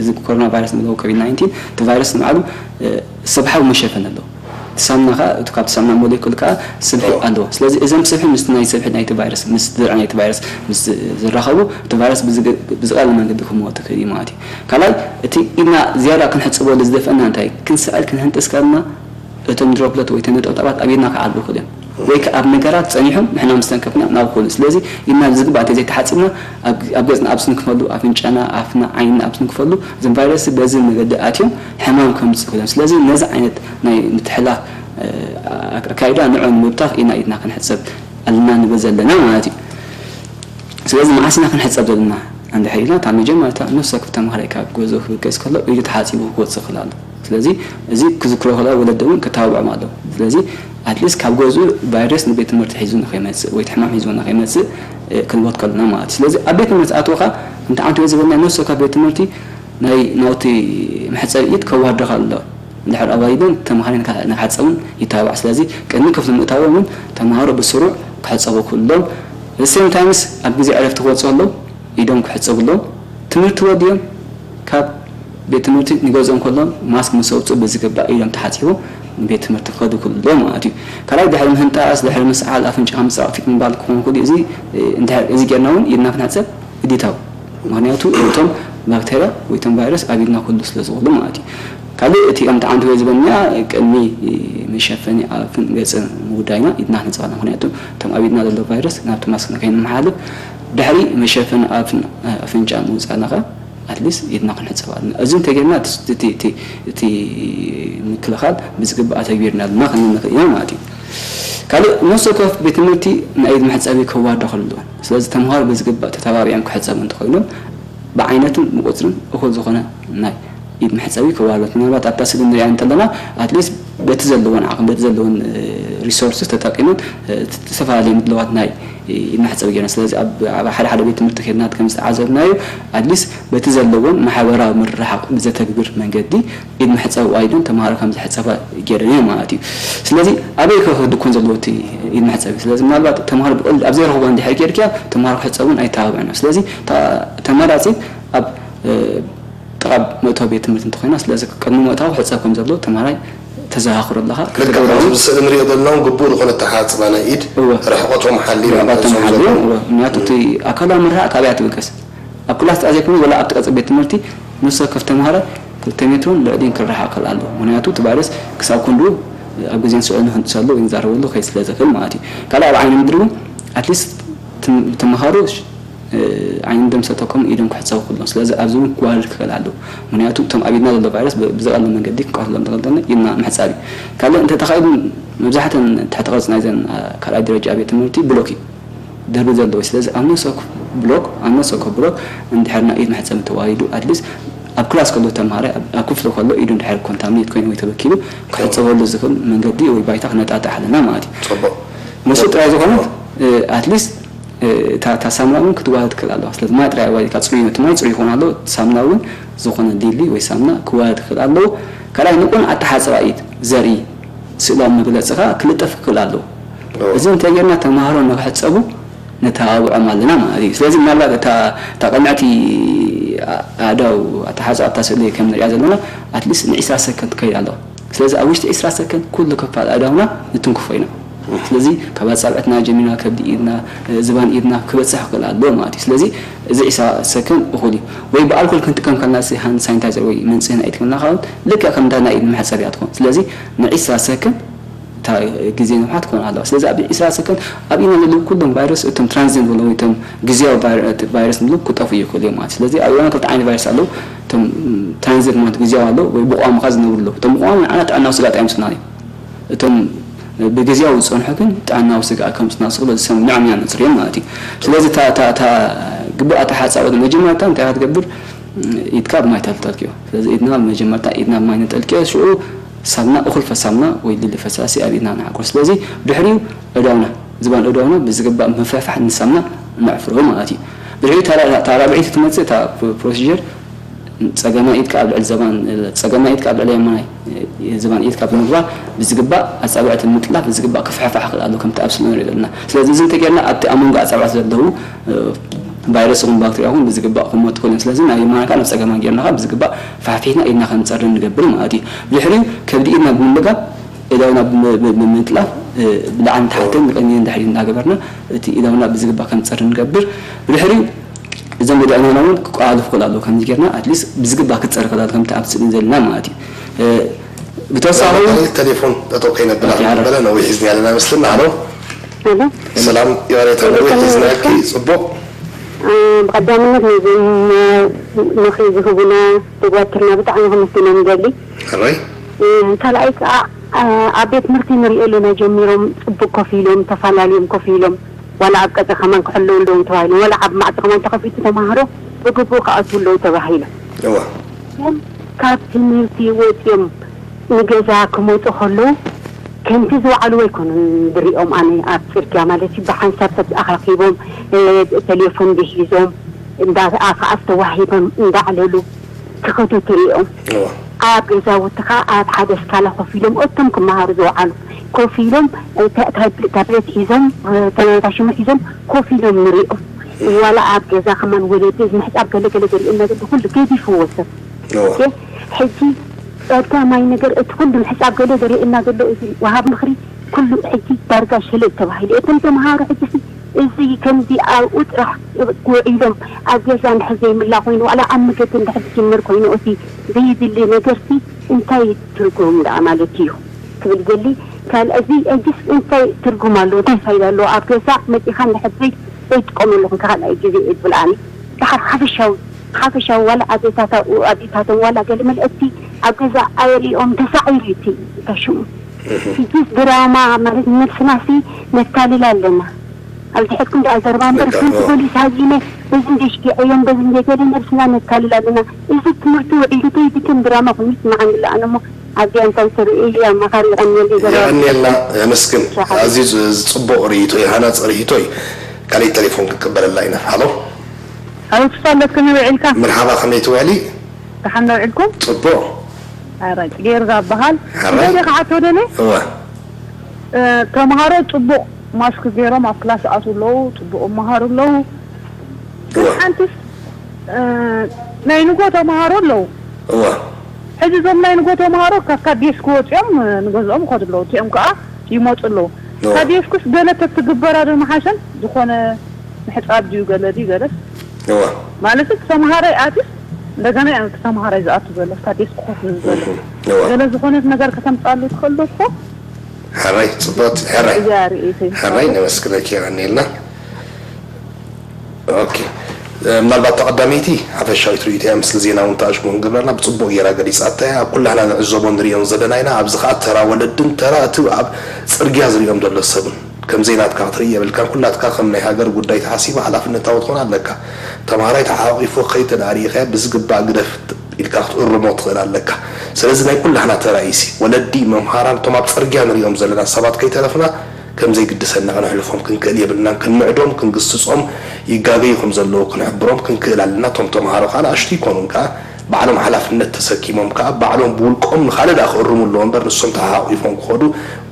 እዚ ኮሮና ቫይረስ ንብሎ ኮቪድ ናይንቲን እቲ ቫይረስ ንባዕሉ ስብሓዊ መሸፈኒ ኣለዎ። እቲ ሳምና ከኣ እቲ ካብቲ ሳምና ሞሌኩል ከኣ ስብሒ ኣለዎ። ስለዚ እዞም ስብሒ ምስቲ ናይ ስብሒ ናይቲ ቫይረስ ምስ ድርዒ ናይቲ ቫይረስ ምስ ዝራኸቡ እቲ ቫይረስ ብዝቐለለ መንገዲ ክመወት ይኽእል እዩ ማለት እዩ። ካልኣይ እቲ ኢድና ዝያዳ ክንሕጽበሉ ዝደፍአና እንታይ ክንስዕል ክንህንጥስ ከለና እቶም ድሮፕለት ወይ ነጠብጣባት ኣብ ኢድና ክዓልቡ ይኽእሉ እዮም። ወይ ከኣ ኣብ ነገራት ጸኒሖም ንሕና ምስ ተንከፍና ናብ ክእሉ። ስለዚ ኢድና ብዝግባእ እንተዘይተሓጺብና ኣብ ገጽና ኣብ ዝትንክፈሉ፣ ኣፍንጫና፣ ኣፍና፣ ዓይንና ኣብ ዝትንክፈሉ እዞም ቫይረስ በዚ መገዲ ኣትዮም ሕማም ከምጽእ ይኽእሉ እዮም። ስለዚ ነዚ ዓይነት ናይ ምትሕልላፍ ኣካይዳ ንዑ ንምብታኽ ኢና ኢድና ክንሕጸብ ኣለና ንብል ዘለና ማለት እዩ። ስለዚ መዓስ ኢና ክንሕጸብ ዘለና? እንድሕር ኢልና፣ ካብ መጀመርታ ነፍሲ ወከፍ ተምሃራይ ካብ ገዝኡ ክብገስ ከሎ ኢዱ ተሓጺቡ ክወጽእ ክእል ኣሎ። ስለዚ እዚ ክዝክሮ ከሎ ወለዲ እውን ክተባብዖም ኣለዎ። ስለዚ ኣትሊስት ካብ ገዝኡ ቫይረስ ንቤት ትምህርቲ ሒዙ ንኸይመጽእ ወይ ሕማም ሒዝዎ ንኸይመጽእ ክንቦት ከለና ማለት እዩ። ስለዚ ኣብ ቤት ትምህርቲ ኣትወኻ እንተ ዓንትዮ ዝበልና ነፍሲ ወከፍ ቤት ትምህርቲ ናይ ናውቲ መሕጸቢ ኢድ ከዋህደኻ ኣሎ። እንድሕር ኣዋሊዶም ተምሃሮ ንክሓጸቡን ይተባባዕ። ስለዚ ቅድሚ ክፍሊ ምእታዎም እውን ተምሃሮ ብስሩዕ ክሕጸቡ ክእሎም። ሴም ታይምስ ኣብ ግዜ ዕረፍቲ ክወጽኡ ኣለዉ ኢዶም ክሕጸቡ ኣለዎም። ትምህርቲ ወዲኦም ካብ ቤት ትምህርቲ ንገዝኦም ከሎም ማስክ ምስ ኣውፅኡ ብዝግባእ ኢዶም ተሓፂቦም ንቤት ትምህርቲ ክኸዱ ክእሎም ማለት እዩ። ካልኣይ ድሕሪ ምህንጣስ፣ ድሕሪ ምስዓል፣ ኣፍንጫኻ ምፅራቕ፣ ፊት ምባል ክኸውን ክእሉ እዩ። እዚ እንድሕር እዚ ጌርና እውን ኢድና ክንሕፀብ ግዴታዊ። ምኽንያቱ እቶም ባክተርያ ወይ እቶም ቫይረስ ኣብ ኢድና ክህሉ ስለ ዝኽእሉ ማለት እዩ። ካልእ እቲ ከምቲ ዓንዲ ዝበልናያ ቅድሚ መሸፈኒ ኣፍን ገጽን ምውዳይና ኢድና ክንሕጸብ ኣለና። ምኽንያቱ እቶም ኣብ ኢድና ዘሎ ቫይረስ ናብቲ ማስክ ንከይንመሓልፍ ድሕሪ መሸፈኒ ኣፍን ኣፍንጫን ምውጻእና ከኣ ኣትሊስት ኢድና ክንሕጸብ ኣለና። እዚ እንተጌርና እቲ ምክልኻል ብዝግባእ ኣተግቢርና ኣለና ክንብል ንኽእል ኢና ማለት እዩ። ካልእ ነፍሲ ወከፍ ቤት ትምህርቲ ናይ ኢድ መሕጸቢ ከዋህዶ ክህልዎ። ስለዚ ተምሃሮ ብዝግባእ ተተባቢዖም ክሕጸቡ እንተኾይኖም ብዓይነትን ብቁጽርን እኹል ዝኾነ ናይ ኢድ መሕጸቢ ከዋህዶ። ምናልባት ኣብታ ስእሊ ንሪኣ እንተለና ኣትሊስት በቲ ዘለወን ዓቕሚ በቲ ዘለወን ሪሶርስስ ተጠቂመን ዝተፈላለየ ምድለዋት ናይ ኢድ መሕጸቢ ገይረን። ስለዚ ኣብ ሓደ ሓደ ቤት ትምህርቲ ከድና ከም ዝተዓዘብናዮ ኣትሊስት በቲ ዘለወን ማሕበራዊ ምርርሓቕ ብዘተግብር መንገዲ ኢድ መሕጸቢ ዋይደን ተምሃሮ ከም ዝሕጸባ ገይረን እየን ማለት እዩ። ስለዚ ኣበይ ከ ክድኮን ዘለዎ እቲ ኢድ መሕጸቢ? ስለዚ ምናልባት ተምሃሮ ብቐሊሉ ኣብ ዘይረኽቦ እንድሕር ጌርክያ ተምሃሮ ክሕጸቡን ኣይተባብዕን እዮም። ስለዚ እታ ተመራጺት ኣብ ጥቓ መእተዊ ቤት ትምህርቲ እንተኾይና፣ ስለዚ ቅድሚ ምእታው ክሕጸብ ከም ዘለዎ ተምሃራይ ተዘኻኽሮ ኣለኻ። ልክዕ ከምዚ ብስእሊ ንሪኦ ዘለና እውን ግቡእ ዝኾነ ኣተሓጽባ ናይ ኢድ እወ። ርሕቐቶም ሓልዮም ርሕቐቶም ሓልዮም፣ እወ። ምክንያቱ እቲ ኣካላዊ ምርሓቕ ካበይ ትብገስ? ኣብ ክላስ ጥራይ ዘይኮነ ወላ ኣብቲ ቀጽሪ ቤት ትምህርቲ ነፍሲ ወከፍ ተምሃራይ ክልተ ሜትሮን ልዕሊኡን ክረሓቕ ክኽእል ኣለዎ። ምኽንያቱ እቲ ቫይረስ ክሳብ ክንድኡ ኣብ ግዜን ስዑርን ንክንጥሰሉ ወይ ንዛረበሉ ክኸይድ ስለ ዝኽእል ማለት እዩ። ካልእ ኣብ ዓይኒ ምድሪ እውን ኣትሊስት ተምሃሮ ዓይኒ ደም ሰተኮም ኢዶም ክሕጸቡ ክኽእሉ። ስለዚ ኣብዚ እውን ክዋሃድ ክኽእል ኣለዎ። ምኽንያቱ እቶም ኣብ ኢድና ዘሎ ቫይረስ ብዝቐለለ መንገዲ ክንቀትሎም ንኽእል ኢድና ምሕጻብ እዩ። ካልእ እንተተኻኢሉ መብዛሕተን ትሕቲ ቅርጺ ናይዘን ካልኣይ ደረጃ ቤት ትምህርቲ ብሎክ እዩ። ደርቢ ዘለዎ እዩ። ስለዚ ኣብ ነፍሲ ወከፍ ብሎክ ኣብ ነፍሲ ወከፍ ብሎክ እንድሕር ናይ ኢድ መሕጸቢ ተዋሂዱ ኣትሊስት ኣብ ክላስ ከሎ ተምሃራይ ኣብ ክፍሊ ከሎ ኢዱ እንድሕር ኮንታሚኔት ኮይኑ ወይ ተበኪሉ ክሕጸበሉ ዝኽእል መንገዲ ወይ ባይታ ክነጣጥሕ ኣለና ማለት እዩ። ጽቡቕ። ንሱ ጥራይ ዝኾነ ኣትሊስት እታ ሳምና እውን ክትዋሃድ ትኽእል ኣለዋ። ስለዚ ማይ ጥራይ ኣዋሂድካ ጽሩይ እቲ ማይ ጽሩይ ይኾን ኣለዎ። ሳምና እውን ዝኾነ ዲሊ ወይ ሳምና ክዋሃድ ትኽእል ኣለዎ። ካልኣይ ንቑን ኣተሓጽባ ኢድ ዘርኢ ስእላዊ መግለጺ ከኣ ክልጠፍ ክኽእል ኣለዎ። እዚ እንተጌርና ተምሃሮ ንክሕጸቡ ነተባብዖም ኣለና ማለት እዩ። ስለዚ ምናልባት እታ እታ ቅንዕቲ ኣእዳው ኣተሓጻ ኣብታ ስእሊ ከም ንሪኣ ዘለና ኣትሊስት ንዒስራ ሰከንድ ትከይድ ኣለዋ። ስለዚ ኣብ ውሽጢ ዒስራ ሰከንድ ኩሉ ክፋል ኣእዳውና ንትንክፎ ኢና። ስለዚ ካብ ኣጻብዕትና ጀሚርና ከብዲ ኢድና፣ እ፣ ዝባን ኢድና ክበጽሕ ይኽእል ኣሎ ማለት እዩ። ስለዚ እዚ ዒስራ ሰከንድ እኹል እዩ። ወይ ብኣልኮል ክንጥቀም ከለና እዚ ሃንድ ሳኒታይዘር ወይ መንጽህና ኢድ ክንብላ ከኣ ልክዕ ከም እንዳ ናይ ኢድ መሕጸቢያ ትኾን። ስለዚ ንዒስራ ሰከንድ እታ ግዜ ንውሓት ክኾን ኣለዋ። ስለዚ ኣብ ዒስራ ሰከንድ ኣብ ኢድና ዘለዉ ኩሎም ቫይረስ፣ እቶም ትራንዚየንት ብሎም ወይ እቶም ግዜያዊ ቫይረ-፣ ቫይረስ ንብሎም ክጠፍኡ ይኽእሉ እዮም ማለት እዩ። ስለዚ ኣብ ኢድና ክልተ ዓይነት ቫይረስ ኣለዉ። እቶም ትራንዚየንት ማለት ግዜያዊ ኣለዉ ወይ ብቋሚ ከኣ ዝነብሩ ኣለዉ። እቶም ብቋሚ ንዓና ጥዕናዊ ስግኣት ኣየምጽኡልናን እዮም። እቶም ብግዜያዊ ዝጸንሑ ግን ጥዕናዊ ስግኣት ከምጽኡልና ዝኽእሉ፣ እዚ ሰብ ንዕኦም ኢና ነጽርዮም ማለት እዩ። ስለዚ እታ፣ እታ፣ እታ ግቡእ ኣተሓጻወተ መጀመርታ እንታይ ኢኻ ትገብር? ኢድካ ብማይ ተልተልክዮ። ስለዚ ኢድና መጀመርታ ኢድና ብማይ ነጠልክዮ፣ ሽዑ ሳምና፣ እኹል ፈሳምና ወይ ልሊ ፈሳሲ ኣብ ኢድና ንዓቁር። ስለዚ ድሕሪኡ እዳውና፣ ዝባን እዳውና ብዝግባእ ምፍሕፋሕ ንሳምና ነዕፍሮ ማለት እዩ። ድሕሪኡ እታ ራ-፣ እታ ራብዐይቲ ትመጽእ እታ ፕ-፣ ፕሮሲጀር ጸጋማይ ኢድካ ኣብ ልዕሊ ዘባን፣ ጸጋማይ ኢድካ ኣብ ልዕሊ የማናይ፣ እ፣ ዝባን ኢድካ ብምግባር ብዝግባእ ኣጻብዕቲ ምጥላፍ ብዝግባእ ክፍሕፋሕ ክእል ኣሎ፣ ከምቲ ኣብ ስእሊ ንሪኦ ዘለና። ስለዚ እዚ እንተጌርና ኣብቲ ኣብ መንጎ ኣጻብዕቲ ዘለዉ፣ እ፣ ቫይረስ ይኹን ባክተርያ ይኹን ብዝግባእ ክመቱ ክእሉ እዮም። ስለዚ ናብ የማናይ ካብ ጸጋማይ ጌርና ካብ ብዝግባእ ፋሕፊሕና ኢድና ክንጸሪ ንገብር ማለት እዩ። ብድሕሪኡ ከብዲ ኢድና ብምምጋብ እዳውና ብም-፣ ብ-፣ ብምጥላፍ፣ እ፣ ብላዕሊ ንታሕትን ንቕድሚን ንድሕሪት እናገበርና እቲ እዳውና ብዝግባእ ከምጸሪ ንገብር። ብድሕሪኡ እዞም እዳውና እውን ክቆላልፉ ክኽእሉ ኣለዉ። ከምዚ ጌርና ኣትሊስት ብዝግባእ ክትጸሪ ክኽእላ ከምቲ ኣብ ስእሊ ዘለና ማለት እዩ። እ፣ ብተወሳኺ እውን ተሌፎን ጠጠው ከይነብላ ኦኬ፣ ሓራይ። በለ ነዊሕ ሒዝና ኣለና መስልና። ኣሎ። ኣሎ። ሰላም የዋሬታ፣ ነዊሕ ሒዝናልኪ። ጽቡቕ። እ፣ ብቐዳምነት ነዞም፣ እ፣ ምኽሪ ዝህቡና ደጓትርና ብጣዕሚ ከመስግኖም እደሊ። ሕራይ። እ፣ ካልኣይ ከኣ፣ እ፣ ኣብ ቤት ትምህርቲ ንሪኦ ኣለና ጀሚሮም ጽቡቕ ኮፍ ኢሎም፣ ተፈላለዮም ኮፍ ኢሎም፣ ዋላ ኣብ ቀጽሪ ከማን ክሕለዉ ኣለዎም ተባሂሎም፣ ዋላ ኣብ ማዕጾ ከማን ተኸፊቱ ተማሃሮ ብግቡእ ክኣትዉ ኣለዉ ተባሂሎም። እዋ። ግን ካብ ትምህርቲ ወጺኦም ንገዛ ክመጹ ከለዉ ከምቲ ዝወዓልዎ ኣይኮኑን ዝሪኦም። ኣነ ኣብ ጽርግያ ማለት እዩ ብሓንሳብ ሰብ ኣኻኺቦም፣ እ፣ ቴሌፎን ሒዞም፣ እንዳ ኣፍኣፍ ተዋሂቦም እንዳዕለሉ ክኸዱ ትሪኦም። እዋ። ኣብ ገዛውቲ ኸዓ ኣብ ሓደ ስካላ ኮፍ ኢሎም፣ እቶም ክመሃሩ ዝወዓሉ ኮፍ ኢሎም፣ እ፣ ታ-፣ ታብ-፣ ታብሌት ሒዞም፣ እ፣ ተናታሽሙ ሒዞም ኮፍ ኢሎም ንሪኦም። ዋላ ኣብ ገዛ ከማን ወለዲ እዚ ምሕጻብ ገለ ገለ ዘርእየና ዘሎ ኩሉ ገዲፍዎ ሰብ። እዋ። ኦኬ? ሕጂ ቀዳማይ ነገር እቲ ኩሉ ምሕጻብ ገለ ዘርእየና ዘሎ እዚ ወሃብ ምኽሪ ኩሉ ሕጂ ዳርጋ ሸለል ተባሂሉ። እቶም ተምሃሮ ሕጂ ሲ እዚ ከምዚ ኣብኡ ጥራሕ ውዒሎም ኣብ ገዛ እንድሕር ዘይምላ ኮይኑ፣ ዋላ ኣብ መገዲ እንድሕር ዝጅምር ኮይኑ፣ እቲ ዘይድሊ ነገርሲ እንታይ ትርጉም ደኣ ማለት እዩ ክብል ደሊ። ካልእ እዚ ሕጂስ እንታይ ትርጉም ኣለዎ? እንታይ ፋይዳ ኣለዎ? ኣብ ገዛ መጺኻ እንድሕር ዘይ-፣ ዘይጥቀመሉ ካልኣይ ግዜ እየ ዝብል ኣነ። ድሓር ሓፈሻዊ፣ ሓፈሻዊ ዋላ ኣዴታታ-፣ ኣዴታቶም ዋላ ገለ መለ እቲ ኣብ ገዛ ኣይርእዮም ተሳዒሩ እዩ እቲ እንታይ ሽሙ። እህ። ሕጂስ ድራማ ማለት ነብስናሲ ነታልል ኣለና። ኣብዚ ሕድኩም ደኣ ዘረባ እምበር፣ ልክዕ፣ ሓንቲ ኦ። ፖሊስ ሃዚመ፣ በዚ እንደ ሽጊዐዮም፣ በዚ እንደ ገለ ነብስና ነታልል ኣለና። እዚ ትምህርቲ ውዒሉ ተይድክም ድራማ ኮይኑ ይስምዓኒ ኣሎ። ኣነ እሞ ኣብዚኣ እንታይ ትርኢ? ኣማኻሪ ይቐንየለይ ዘረባ። የቐንየልና፣ የመስግን። ሻሓ። ኣዝዩ ዝ-፣ ጽቡቕ ርእይቶ እዩ፣ ሃናጺ ርእይቶ እዩ። ካልእ ቴሌፎን ክንቅበለላ ኢና። ሃሎ። ሃሎ፣ ተስፋ ኣለክ፣ ከመይ ውዒልካ? መርሓባ፣ ከመይ ትውዕሊ? ደሓን ዶ ውዒልኩም? ጽቡቕ። ኣረ፣ ጽጌረዳ እበሃል። ኣረ። እንታይ ዲኻ ሓቶ ደለ? እወ። እ፣ ተምሃሮ ጽቡቕ ማስክ ገይሮም ኣብ ክላስ ይኣትዉ ኣለዉ፣ ጽቡቕ ይመሃሩ ኣለዉ። ግን እወ። ሓንቲስ፣ እ፣ ናይ ንጎ ተምሃሮ ኣለዉ። እወ። ሕጂ እዞም ናይ ንጎ ተምሃሮ ካብታ ዴስክ ወጺኦም፣ እ፣ ንገዝኦም ይኸዱ ኣለዉ። እቲኦም ከኣ ይመጹ ኣለዉ። እወ። እታ ዴስክስ ገለ ተትግበራ ዶ ምሓሸን? ዝኾነ ምሕጻብ ድዩ ገለ ድዩ ገለስ? እወ። ማለት እቲ ተምሃራይ ኣትዩ እንደገና እዩ እቲ ተምሃራይ ዝኣቱ ዘሎ፣ ኣብታ ዴስክ ኮፍ ዝብል ዘሎ። እህ፣ እወ። ገለ ዝኾነት ነገር ከተምጽኣሉ ትኽእል ዶ ትኾን? ሕራይ፣ ጽቡቕ፣ ሕራይ። እዚኣ ርእይተይ። ሕራይ፣ ነመስግነኪ፣ የቐንየልና። ኦኬ። እ፣ ምናልባት እታ ቀዳመይቲ ሓፈሻዊት ርእይቶ እያ፣ ምስሊ ዜና እውን ተኣሽሙ ክንገብረላ ብጽቡቕ ገይራ ገሊጻታ እያ። ኣብ ኩላህና ንዕዘቦ ንርእዮን ዘለና ኢና። ኣብዚ ኸኣ ተራ ወለድን ተራ እቲ ኣብ ጽርግያ ዝርእዮም ዘሎ ሰብን ከም ዘይናትካ ክትርኢ የብልካን። ኩላትካ ከም ናይ ሃገር ጉዳይ ተሓሲቡ ሓላፍነታዊ ትኾን ኣለካ። ተምሃራይ ተሓቋቒፉ ክኸይድ እንተ ደኣ ርኢኻዮ ብዝግባእ ግደፍ ኢልካ ክትእርሞ ትኽእል ኣለካ። ስለዚ ናይ ኩላህና ተራ እዩሲ። ወለዲ፣ መምሃራን፣ እቶም ኣብ ጽርግያ ንርእዮም ዘለና ሰባት ከይተረፍና ከም ዘይግድሰና ከነሕልፎም ክንክእል የብልናን። ክንምዕዶም፣ ክንግስጾም፣ ይጋገዩ ከም ዘለዉ ክንሕብሮም ክንክእል ኣለና። እቶም ተምሃሮ ከኣ ንኣሽቱ ይኮኑን ከኣ ባዕሎም ሓላፍነት ተሰኪሞም ከኣ ባዕሎም ብውልቆም ንኻልእ ደኣ ክእርሙ ኣለዎ እምበር ንሶም ተሓቋቒፎም ክኸዱ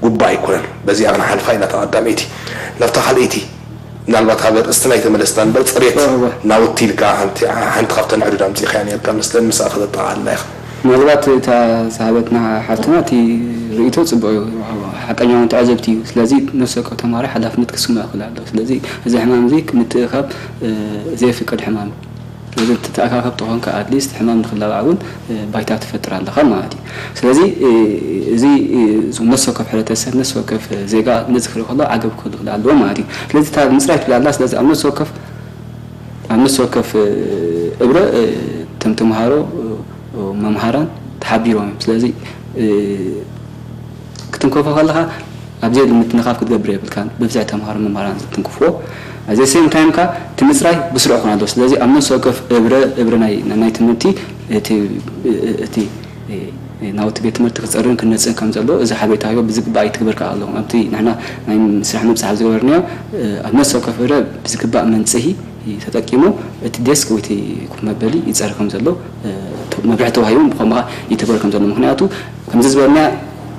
ጉቡእ ኣይኮነን። በዚኣ ክንሓልፋ ኢና እታ ቀዳመይቲ። ናብታ ካልኣይቲ ምናልባት ሃገር እስቲ ናይ ተመለስና እምበር ጽሬት እወ፣ እወ። ናውቲ ኢልካ ሓንቲ፣ ሓንቲ ካብተን ዕዱድ ኣምጺእካያ ነርካ መስለኒ ምስኣ ከተጠቓልላ ኢኻ። ምናልባት እታ ዝሃበትና ሓፍትና እቲ ርእይቶ ጽቡቕ እዩ። ሓቀኛ እውን ተዓዘብቲ እዩ። ስለዚ ነፍሲ ወከፍ ተምሃራይ ሓላፍነት ክስምዖ ይኽእል ኣሎ። ስለዚ እዚ ሕማም እዚ ምትእኻብ፣ እ፣ ዘየፍቅድ ሕማም እዩ። ስለዚ እቲ ተኣካከብ ተኾንካ ኣትሊስት ሕማም ንኽለባዕ እውን፣ እ፣ ባይታ ትፈጥር ኣለኻ ማለት እዩ። ስለዚ፣ እ፣ እዚ፣ እ፣ ነፍሲ ወከፍ ሕብረተሰብ፣ ነፍሲ ወከፍ ዜጋ ነዚ ክርኢ ከሎ ዓገብ ክህሉ ይኽእል ኣለዎ ማለት እዩ። ስለዚ እታ ምፅራይ ትብል ኣላ። ስለዚ ኣብ ነፍሲ ወከፍ፣ ኣብ ነፍሲ ወከፍ፣ እ፣ እብረ፣ እ፣ እቶም ተምሃሮ፣ እ፣ መምሃራን ተሓቢሮም እዮም። ስለዚ፣ እ፣ ክትንከፎ ከለኻ ኣብ ዘየድሊ ምትንኻፍ ክትገብር የብልካን። ብብዝሒ ተምሃሮ መምሃራን ዝትንክፍዎ። ኣብ ዘ ሴም ታይም ከ እቲ ምፅራይ ብስሩዕ ክኾን ኣለዎ። ስለዚ ኣብ ነፍሲ ወከፍ እብረ፣ እብረ ናይ፣ ናይ ትምህርቲ እቲ፣ እቲ ናውቲ ቤት ትምህርቲ ክፀርን ክነፅን ከም ዘለዎ እዚ ሓበሬታ ሂቦ ብዝግባእ ይትግበር ከኣ ኣለዎ። ኣብቲ ንሕና ናይ ስራሕ ምብፃሕ ኣብ ዝገበርናዮ፣ ኣብ ነፍሲ ወከፍ እብረ ብዝግባእ መንፅሂ ተጠቂሙ እቲ ዴስክ ወይ እቲ ኮፍ መበሊ ይፀሪ ከም ዘሎ፣ እ፣ ተ-፣ መብርሒ ተዋሂቡ ብኸምኡ ይትግበር ከም ዘሎ። ምኽንያቱ ከምዚ ዝበልና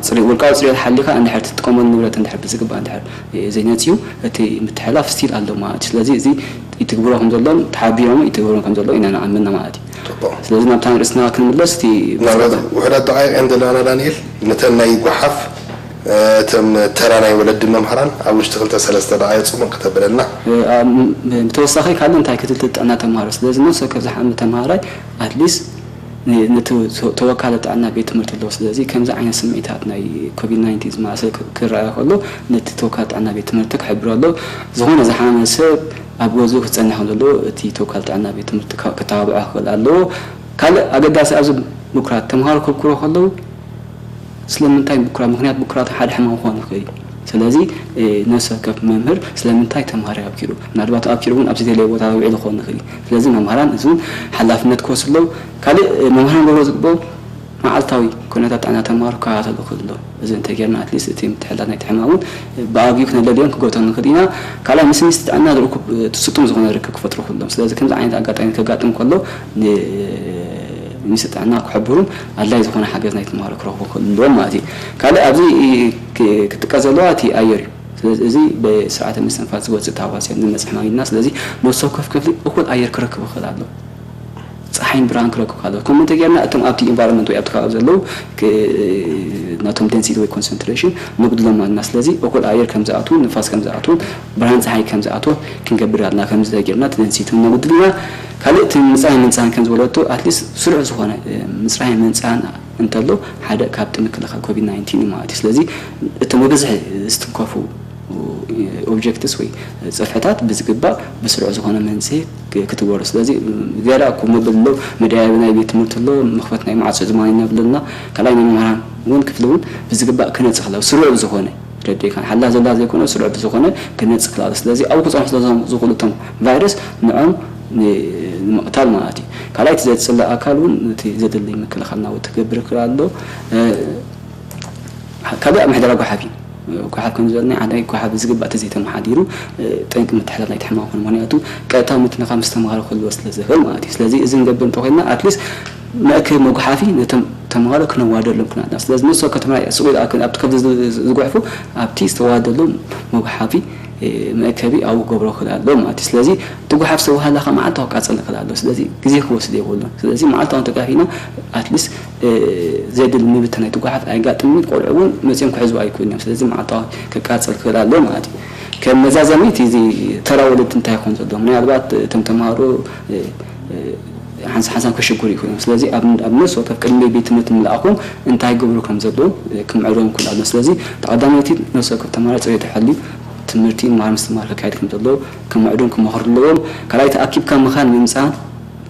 ፅሬ-፣ ውልቃዊ ፅሬት ሓሊኻ እንድሕር ትጥቀመሉ ንብረት እንድሕር ብዝግባእ እንድሕር፣ እ፣ ዘይነፅዩ እቲ ምትሕላፍ ስቲል ኣሎ ማለት እዩ። ስለዚ እዚ ይትግብሮ ከም ዘሎን ተሓቢሮም ይትግብሮ ከም ዘሎ ኢና ንኣምን ማለት እዩ። ፅቡቕ። ስለዚ ናብታ ንርእስና ክንምለስ እቲ ምናልባት ውሕዳት ደቃይቕ እየን ዘለዋና ዳንኤል፣ ነተን ናይ ጓሓፍ፣ እ፣ እቶም ተራ ናይ ወለዲ መምሃራን ኣብ ውሽጢ ክልተ ሰለስተ ደቃይቕ ፅቡቕ ክተብለልና። እ፣ ኣብ ብተወሳኺ ካልእ እንታይ ክትትል ጥዕና ተምሃሮ። ስለዚ ነፍሲ ወከፍ ዝሓመ ተምሃራይ ኣትሊስት ን-፣ ነቲ ተ-፣ ተወካሊ ጥዕና ቤት ትምህርቲ ኣለዎ። ስለዚ ከምዚ ዓይነት ስምዒታት ናይ ኮቪድ ናይንቲን ዝመሳሰል ክ-፣ ክረኣዮ ከሎ ነቲ ተወካሊ ጥዕና ቤት ትምህርቲ ክሕብሮ ኣለዎ። ዝኾነ ዝሓመ ሰብ ኣብ ገዝኡ ክጸንሕ ከም ዘለዎ እቲ ተወካሊ ጥዕና ቤት ትምህርቲ ከ-፣ ከተባብዖ ክኽእል ኣለዎ። ካልእ ኣገዳሲ ኣብዚ ምኩራት ተምሃሮ ከብክሮ ከለዉ ስለምንታይ ብኩራት? ምኽንያት ብኩራት ሓደ ሕማም ክኾን ይኽእል እዩ። ስለዚ፣ እ፣ ነፍሲ ወከፍ መምህር ስለምንታይ ተምሃራይ ኣብኪሩ? ምናልባት ኣብኪሩ እውን ኣብ ዘይተደለየ ቦታ ውዒሉ ክኾን ይኽእል እዩ። ስለዚ መምህራን እዚ እውን ሓላፍነት ክወስዱ ኣለዉ። ካልእ፣ እ፣ መምህራን ክገብርዎ ዝግብኦም መዓልታዊ ኩነታት ጥዕና ተምሃሮ ክከታተሉ ክኽእሉ ኣለዎም። እዚ እንተጌርና ኣትሊስት እቲ ምትሕልላፍ ናይቲ ሕማም እውን ብኣግኡ ክነለልዮን ክገትኦን ንኽእል ኢና። ካልኣይ ምስ ሚኒስትሪ ጥዕና ርኩብ፣ እ፣ ስጡም ዝኾነ ርክብ ክፈጥሩ ክኽእሉ ኣለዎም። ስለዚ ከምዚ ዓይነት ኣጋጣሚ ከጋጥም ከሎ ን-፣ ሚኒስትሪ ጥዕና ክሕብሩን ኣድላይ ዝኾነ ሓገዝ ናይ ተምሃሮ ክረኽቡ ክኽእሉ ኣለዎም ማለት እዩ። ካልእ ኣብዚ ክ-፣ ክጥቀስ ዘለዋ እቲ ኣየር እዩ። ስለዚ እዚ ብስርዓተ ምስትንፋስ ዝወፅእ ተሃዋስያን ዝመፅእ ሕማም ኢልና። ስለዚ ነፍሲ ወከፍ ክፍሊ እኹል ኣየር ክረክብ ይኽእል ኣሎ። ፀሓይን ብርሃን ክረክብ ከሎ። ከምኡ እንተጌርና እቶም ኣብቲ ኢንቫይሮንመንት ወይ ኣብቲ ከባቢ ዘለዉ ክ-፣ ናቶም ደንሲቲ ወይ ኮንሰንትሬሽን ነጉድሎም ኣለና። ስለዚ እኹል ኣየር ከም ዝኣትውን ንፋስ ከም ዝኣትውን ብርሃን ፀሓይ ከም ዝኣትዎ ክንገብር ኣለና። ከምዚ እንተጌርና እቲ ደንሲቲ እውን ነጉድል ኢና። ካልእ እቲ ምፃን ምንፃን ከም ዝበለቶ ኣትሊስት ስሩዕ ዝኾነ፣ እ፣ ምፅራይ ምንፃን እንተሎ ሓደ ካብቲ ምክልኻል ኮቪድ ናይንቲን እዩ ማለት እዩ። ስለዚ እቶም ብብዝሒ ዝትንከፉ ኦብጀክትስ ወይ ፅፍሕታት ብዝግባእ ብስሩዕ ዝኾነ መንፅሂ ክ-፣ ክትግበሩ። ስለዚ ዝያዳ እኮ መበል ኣሎ፣ መደያየቢ ናይ ቤት ትምህርቲ ኣሎ፣ መኽፈት ናይ ማዕፆ ዝማን ኢና ብለና። ካልኣይ ናይ መምህራን እውን ክፍሊ እውን ብዝግባእ ክነፅህ ኣለዎ። ስሩዕ ብዝኾነ ረዲእካ ሓላ ዘላ ዘይኮነ ስሩዕ ብዝኾነ ክነፅህ ክላለ። ስለዚ ኣብኡ ክፀንሑ ስለ ዝኽእሉ እቶም ቫይረስ ንዖም ን-፣ ንምቕታል ማለት እዩ። ካልኣይ እቲ ዘፅልእ ኣካል እውን እቲ ዘድሊ ምክልኻል ናውቲ ክገብር ይኽእል ኣሎ። እ፣ ካልእ ኣብ ምሕደራ ጓሓፍ እዩ። ጓሓፍ ከም ዝበልና ሓደ ጓሓፍ ብዝግባእ ተዘይተመሓዲሩ፣ እ፣ ጠንቂ ምትሕልላፍ ናይቲ ሕማም ኮይኑ። ምኽንያቱ ቀጥታዊ ምትንኻፍ ምስ ተምሃሮ ክህልዎ ስለ ዝኽእል ማለት እዩ። ስለዚ እዚ ንገብር እንተኾይንና ኣትሊስት መእከቢ መጉሓፊ ነቶም ተምሃሮ ክነዋደሎም ክናና። ስለዚ ንሶ ከተማ ሱቕ ኢሉ ኣብቲ ከብዚ ዝጉሕፉ ኣብቲ ዝተዋደሎም መጉሓፊ፣ እ፣ መእከቢ ኣብኡ ክገብሮ ክኽእል ኣሎ ማለት እዩ። ስለዚ እቲ ጓሓፍ ዝተባህለ ከዓ መዓልታዊ ክቃፀል ክኽእል ኣሎ። ስለዚ ግዜ ክወስድ የብሉን። ስለዚ መዓልታዊ እንተጋፊና ኣትሊስት፣ እ፣ ዘድሊ ምብትታን ናይቲ ጓሓፍ ኣየጋጥምን። ቆልዑ እውን መፂኦም ክሕዝዎ ኣይክእሉን እዮም። ስለዚ መዓልታዊ ክቃፀል ክኽእል ኣሎ ማለት እዩ። ከም መዛዘሚ እቲ እዚ ተራ ወለዲ እንታይ ይኾን ዘሎ? ምናልባት እቶም ተምሃሮ፣ እ፣ እ፣ ሓንሳ ሓንሳብ ከሸግሩ ይኽእሉ እዮም። ስለዚ ኣብ፣ ኣብ ነፍሲ ወከፍ ቅድሚ ቤት ትምህርቲ ምልኣኾም እንታይ ክገብሩ ከም ዘለዎም፣ እ፣ ክምዕዶም ክኽእል ኣሎ። ስለዚ እቲ ቀዳመይቲ ነፍሲ ወከፍ ተምሃራይ ፅሬቱ ሓልዩ ትምህርቲ ምምሃር ምስትምሃር ከካይድ ከም ዘለዎ ክምዕዶም ክመኽሩ ኣለዎም። ካልኣይ ተኣኪብካ ምኻድ ምምፃእን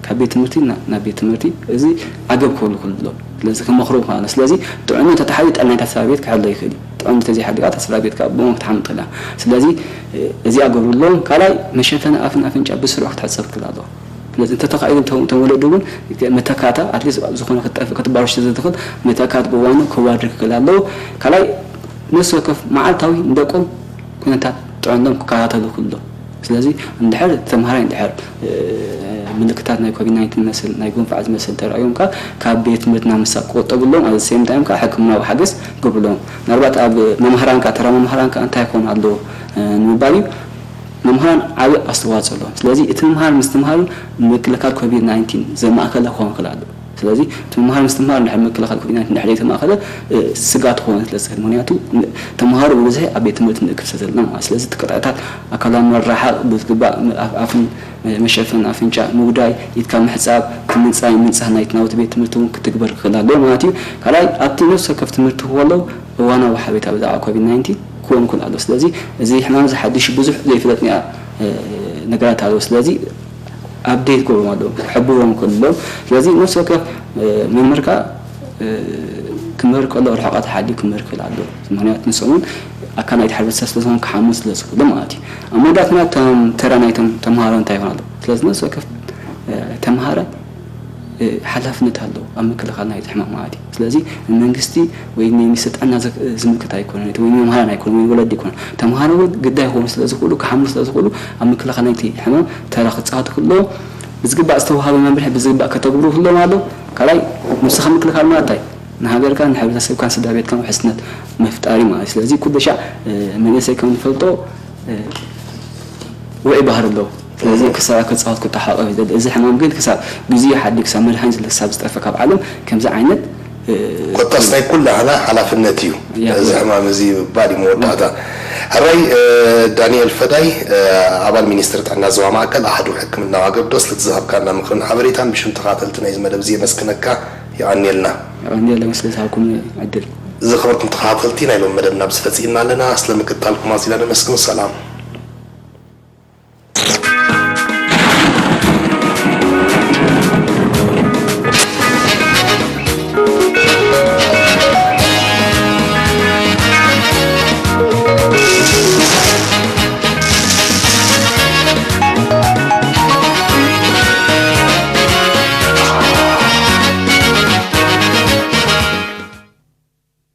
ካብ ቤት ትምህርቲ ና-፣ ናብ ቤት ትምህርቲ እዚ ዓገብ ክህሉ ክህሉ ኣለዎ። ስለዚ ክመኽሩ ክኽእል ኣለዎ። ስለዚ ጥዕንኡ እንተተሓልዩ ጥዕና ናይታ ስድራ ቤት ክሕሎ ይኽእል እዩ። ጥዕንኡ እንተዘይሓልዩ ከዓ እታ ስድራ ቤት ከዓ ብእኡ ክትሓምም ትኽእል እያ። ስለዚ፣ እ፣ እዚኣ ገብሩ ኣለዎም። ካልኣይ መሸፈኒ ኣፍን ኣፍንጫ ብስሩዕ ክትሕፀብ ክኽእል ኣለዎ። ስለዚ እንተተኻኢሉ እቶም፣ እቶም ወለዲ እውን መተካእታ ኣትሊስት ዝኾነ ክትጠፍእ ክትባረሽ ስለዝትኽእል መተካእታ ብእዋኑ ከዋድር ክኽእል ኣለዎ። ካልኣይ ነፍሲ ወከፍ መዓልታዊ ንደቆም ኩነታት ጥዕንኦም ክከታተሉ ክኽእሉ ኣለዎም። ስለዚ እንድሕር ተምሃራይ እንድሕር፣ እ፣ ምልክታት ናይ ኮቪድ ናይንቲን ዝመስል ናይ ጉንፋዕ ዝመስል ተራእዮም ከኣ ካብ ቤት ትምህርቲ ናብ ምሳእ ክቑጠቡ ኣለዎም። ኣብ ሴም ታይም ከኣ ሕክምናዊ ሓገዝ ክገብሩ ኣለዎም። ምናልባት ኣብ መምህራን ከኣ ተራ መምህራን ከኣ እንታይ ክኾን ኣለዎ፣ እ፣ ንምባል እዩ። መምህራን ዓቢ ኣስተዋፅኦ ኣለዎም። ስለዚ እቲ ምምሃር ምስትምሃር ምክልኻል ኮቪድ ናይንቲን ዘማእከለ ክኸውን ክኽእል ኣለዎ። ስለዚ እቲ መምሃሪ ምስትምሃር እንድሕር ምክልኻል ኩናት እንድሕር ዘይተማእኸለ ስጋት ክኾነ ስለ ዝኽእል፣ ምክንያቱ ተምሃሮ ብብዝሒ ኣብ ቤት ትምህርቲ ንእክብ ስለ ዘለና ማለት። ስለዚ እቲ ቅጥዕታት፣ ኣካላዊ ምርርሓቕ ብዝግባእ ኣፍን መሸፈን ኣፍንጫ ምጉዳይ፣ ኢድካ ምሕፃብ፣ እቲ ምንፃይ ምንፃህ ናይቲ ናውቲ ቤት ትምህርቲ እውን ክትግበር ክኽእል ኣለዎ ማለት እዩ። ካልኣይ ኣብቲ ነፍሲ ወከፍ ትምህርቲ ክህሉ እዋናዊ ሓበሬታ ብዛዕባ ኮቪድ ናይንቲን ክወንኩን ኣሎ። ስለዚ እዚ ሕማም እዚ ሓድሽ ብዙሕ ዘይፍለጥ ነገራት ኣለዎ። ስለዚ ኣፕዴት ክገብሮም ኣለዎም፣ ክሕብሮም ክኽእሉ ኣለዎም። ስለዚ ነፍሲ ወከፍ መምህር ከዓ ክምህር ከሎ ርሕቐት ሓልዩ ክምህር ክኽእል ኣለዎ። ምክንያቱ ንሶም እውን ኣካል ናይቲ ሕብረተሰብ ስለዝኾኑ ክሓሙ ስለዝኽእሉ ማለት እዩ። ኣብ መወዳእታ ተራ ናይቶም ተምሃሮ እንታይ ይኾን ኣሎ? ስለዚ ነፍሲ ወከፍ ተምሃራይ ሓላፍነት ኣለዎ ኣብ ምክልኻል ናይቲ ሕማም ማለት እዩ። ስለዚ ንመንግስቲ ወይ ንሚኒስትሪ ጥዕና ዝምልከት ኣይኮነን፣ ወይ ንመምሃራን ኣይኮነን፣ ወይ ንወለዲ ኣይኮነን። ተምሃሮ እውን ግዳይ ክኾኑ ስለዝኽእሉ፣ ክሓምሉ ስለዝኽእሉ ኣብ ምክልኻል ናይቲ ሕማም ተራ ክፃወቱ ክለዎም ብዝግባእ ዝተዋሃበ መምርሒ ብዝግባእ ከተግብሩ ክለዎም ኣሎ። ካልኣይ ንስኻ ምክልኻል ማለት እንታይ? ንሃገርካን ንሕብረተሰብካን ስድራ ቤትካን ውሕስነት ምፍጣር እዩ ማለት እዩ። ስለዚ ኩሉ ሻዕ መንእሰይ ከም ንፈልጦ ውዑይ ባህሪ ኣለዎ። ስለዚ ክሳብ ክፃወት ክተሓቐፍ ይደሊ። እዚ ሕማም ግን ክሳብ ግዜኡ ሓዲ ክሳብ መድሃኒት ክሳብ ዝጠፈ ካብ ዓለም ከምዚ ዓይነት ኮታስ ናይ ኩላህና ሓላፍነት እዩ። እዚ ሕማም እዚ ምባል እዩ መወዳእታ። ሕራይ ዳንኤል ፈዳይ ኣባል ሚኒስትሪ ጥዕና ዞባ ማእከል ኣሃዱ ሕክምና ዋገብዶ ስለቲ ዝሃብካና ምክርን ሓበሬታን ብሽም ተኻተልቲ ናይዚ መደብ እዚ የመስግነካ። የቐንየልና። የቐንየለይ ስለ ዝሃብኩም ዕድል። ዝኸበርኩም ተኸታተልቲ ናይ ሎም መደብና ብዚ ፈጺምና ኣለና። ስለ ምክትታልኩም ኣዚና ነመስግን። ሰላም።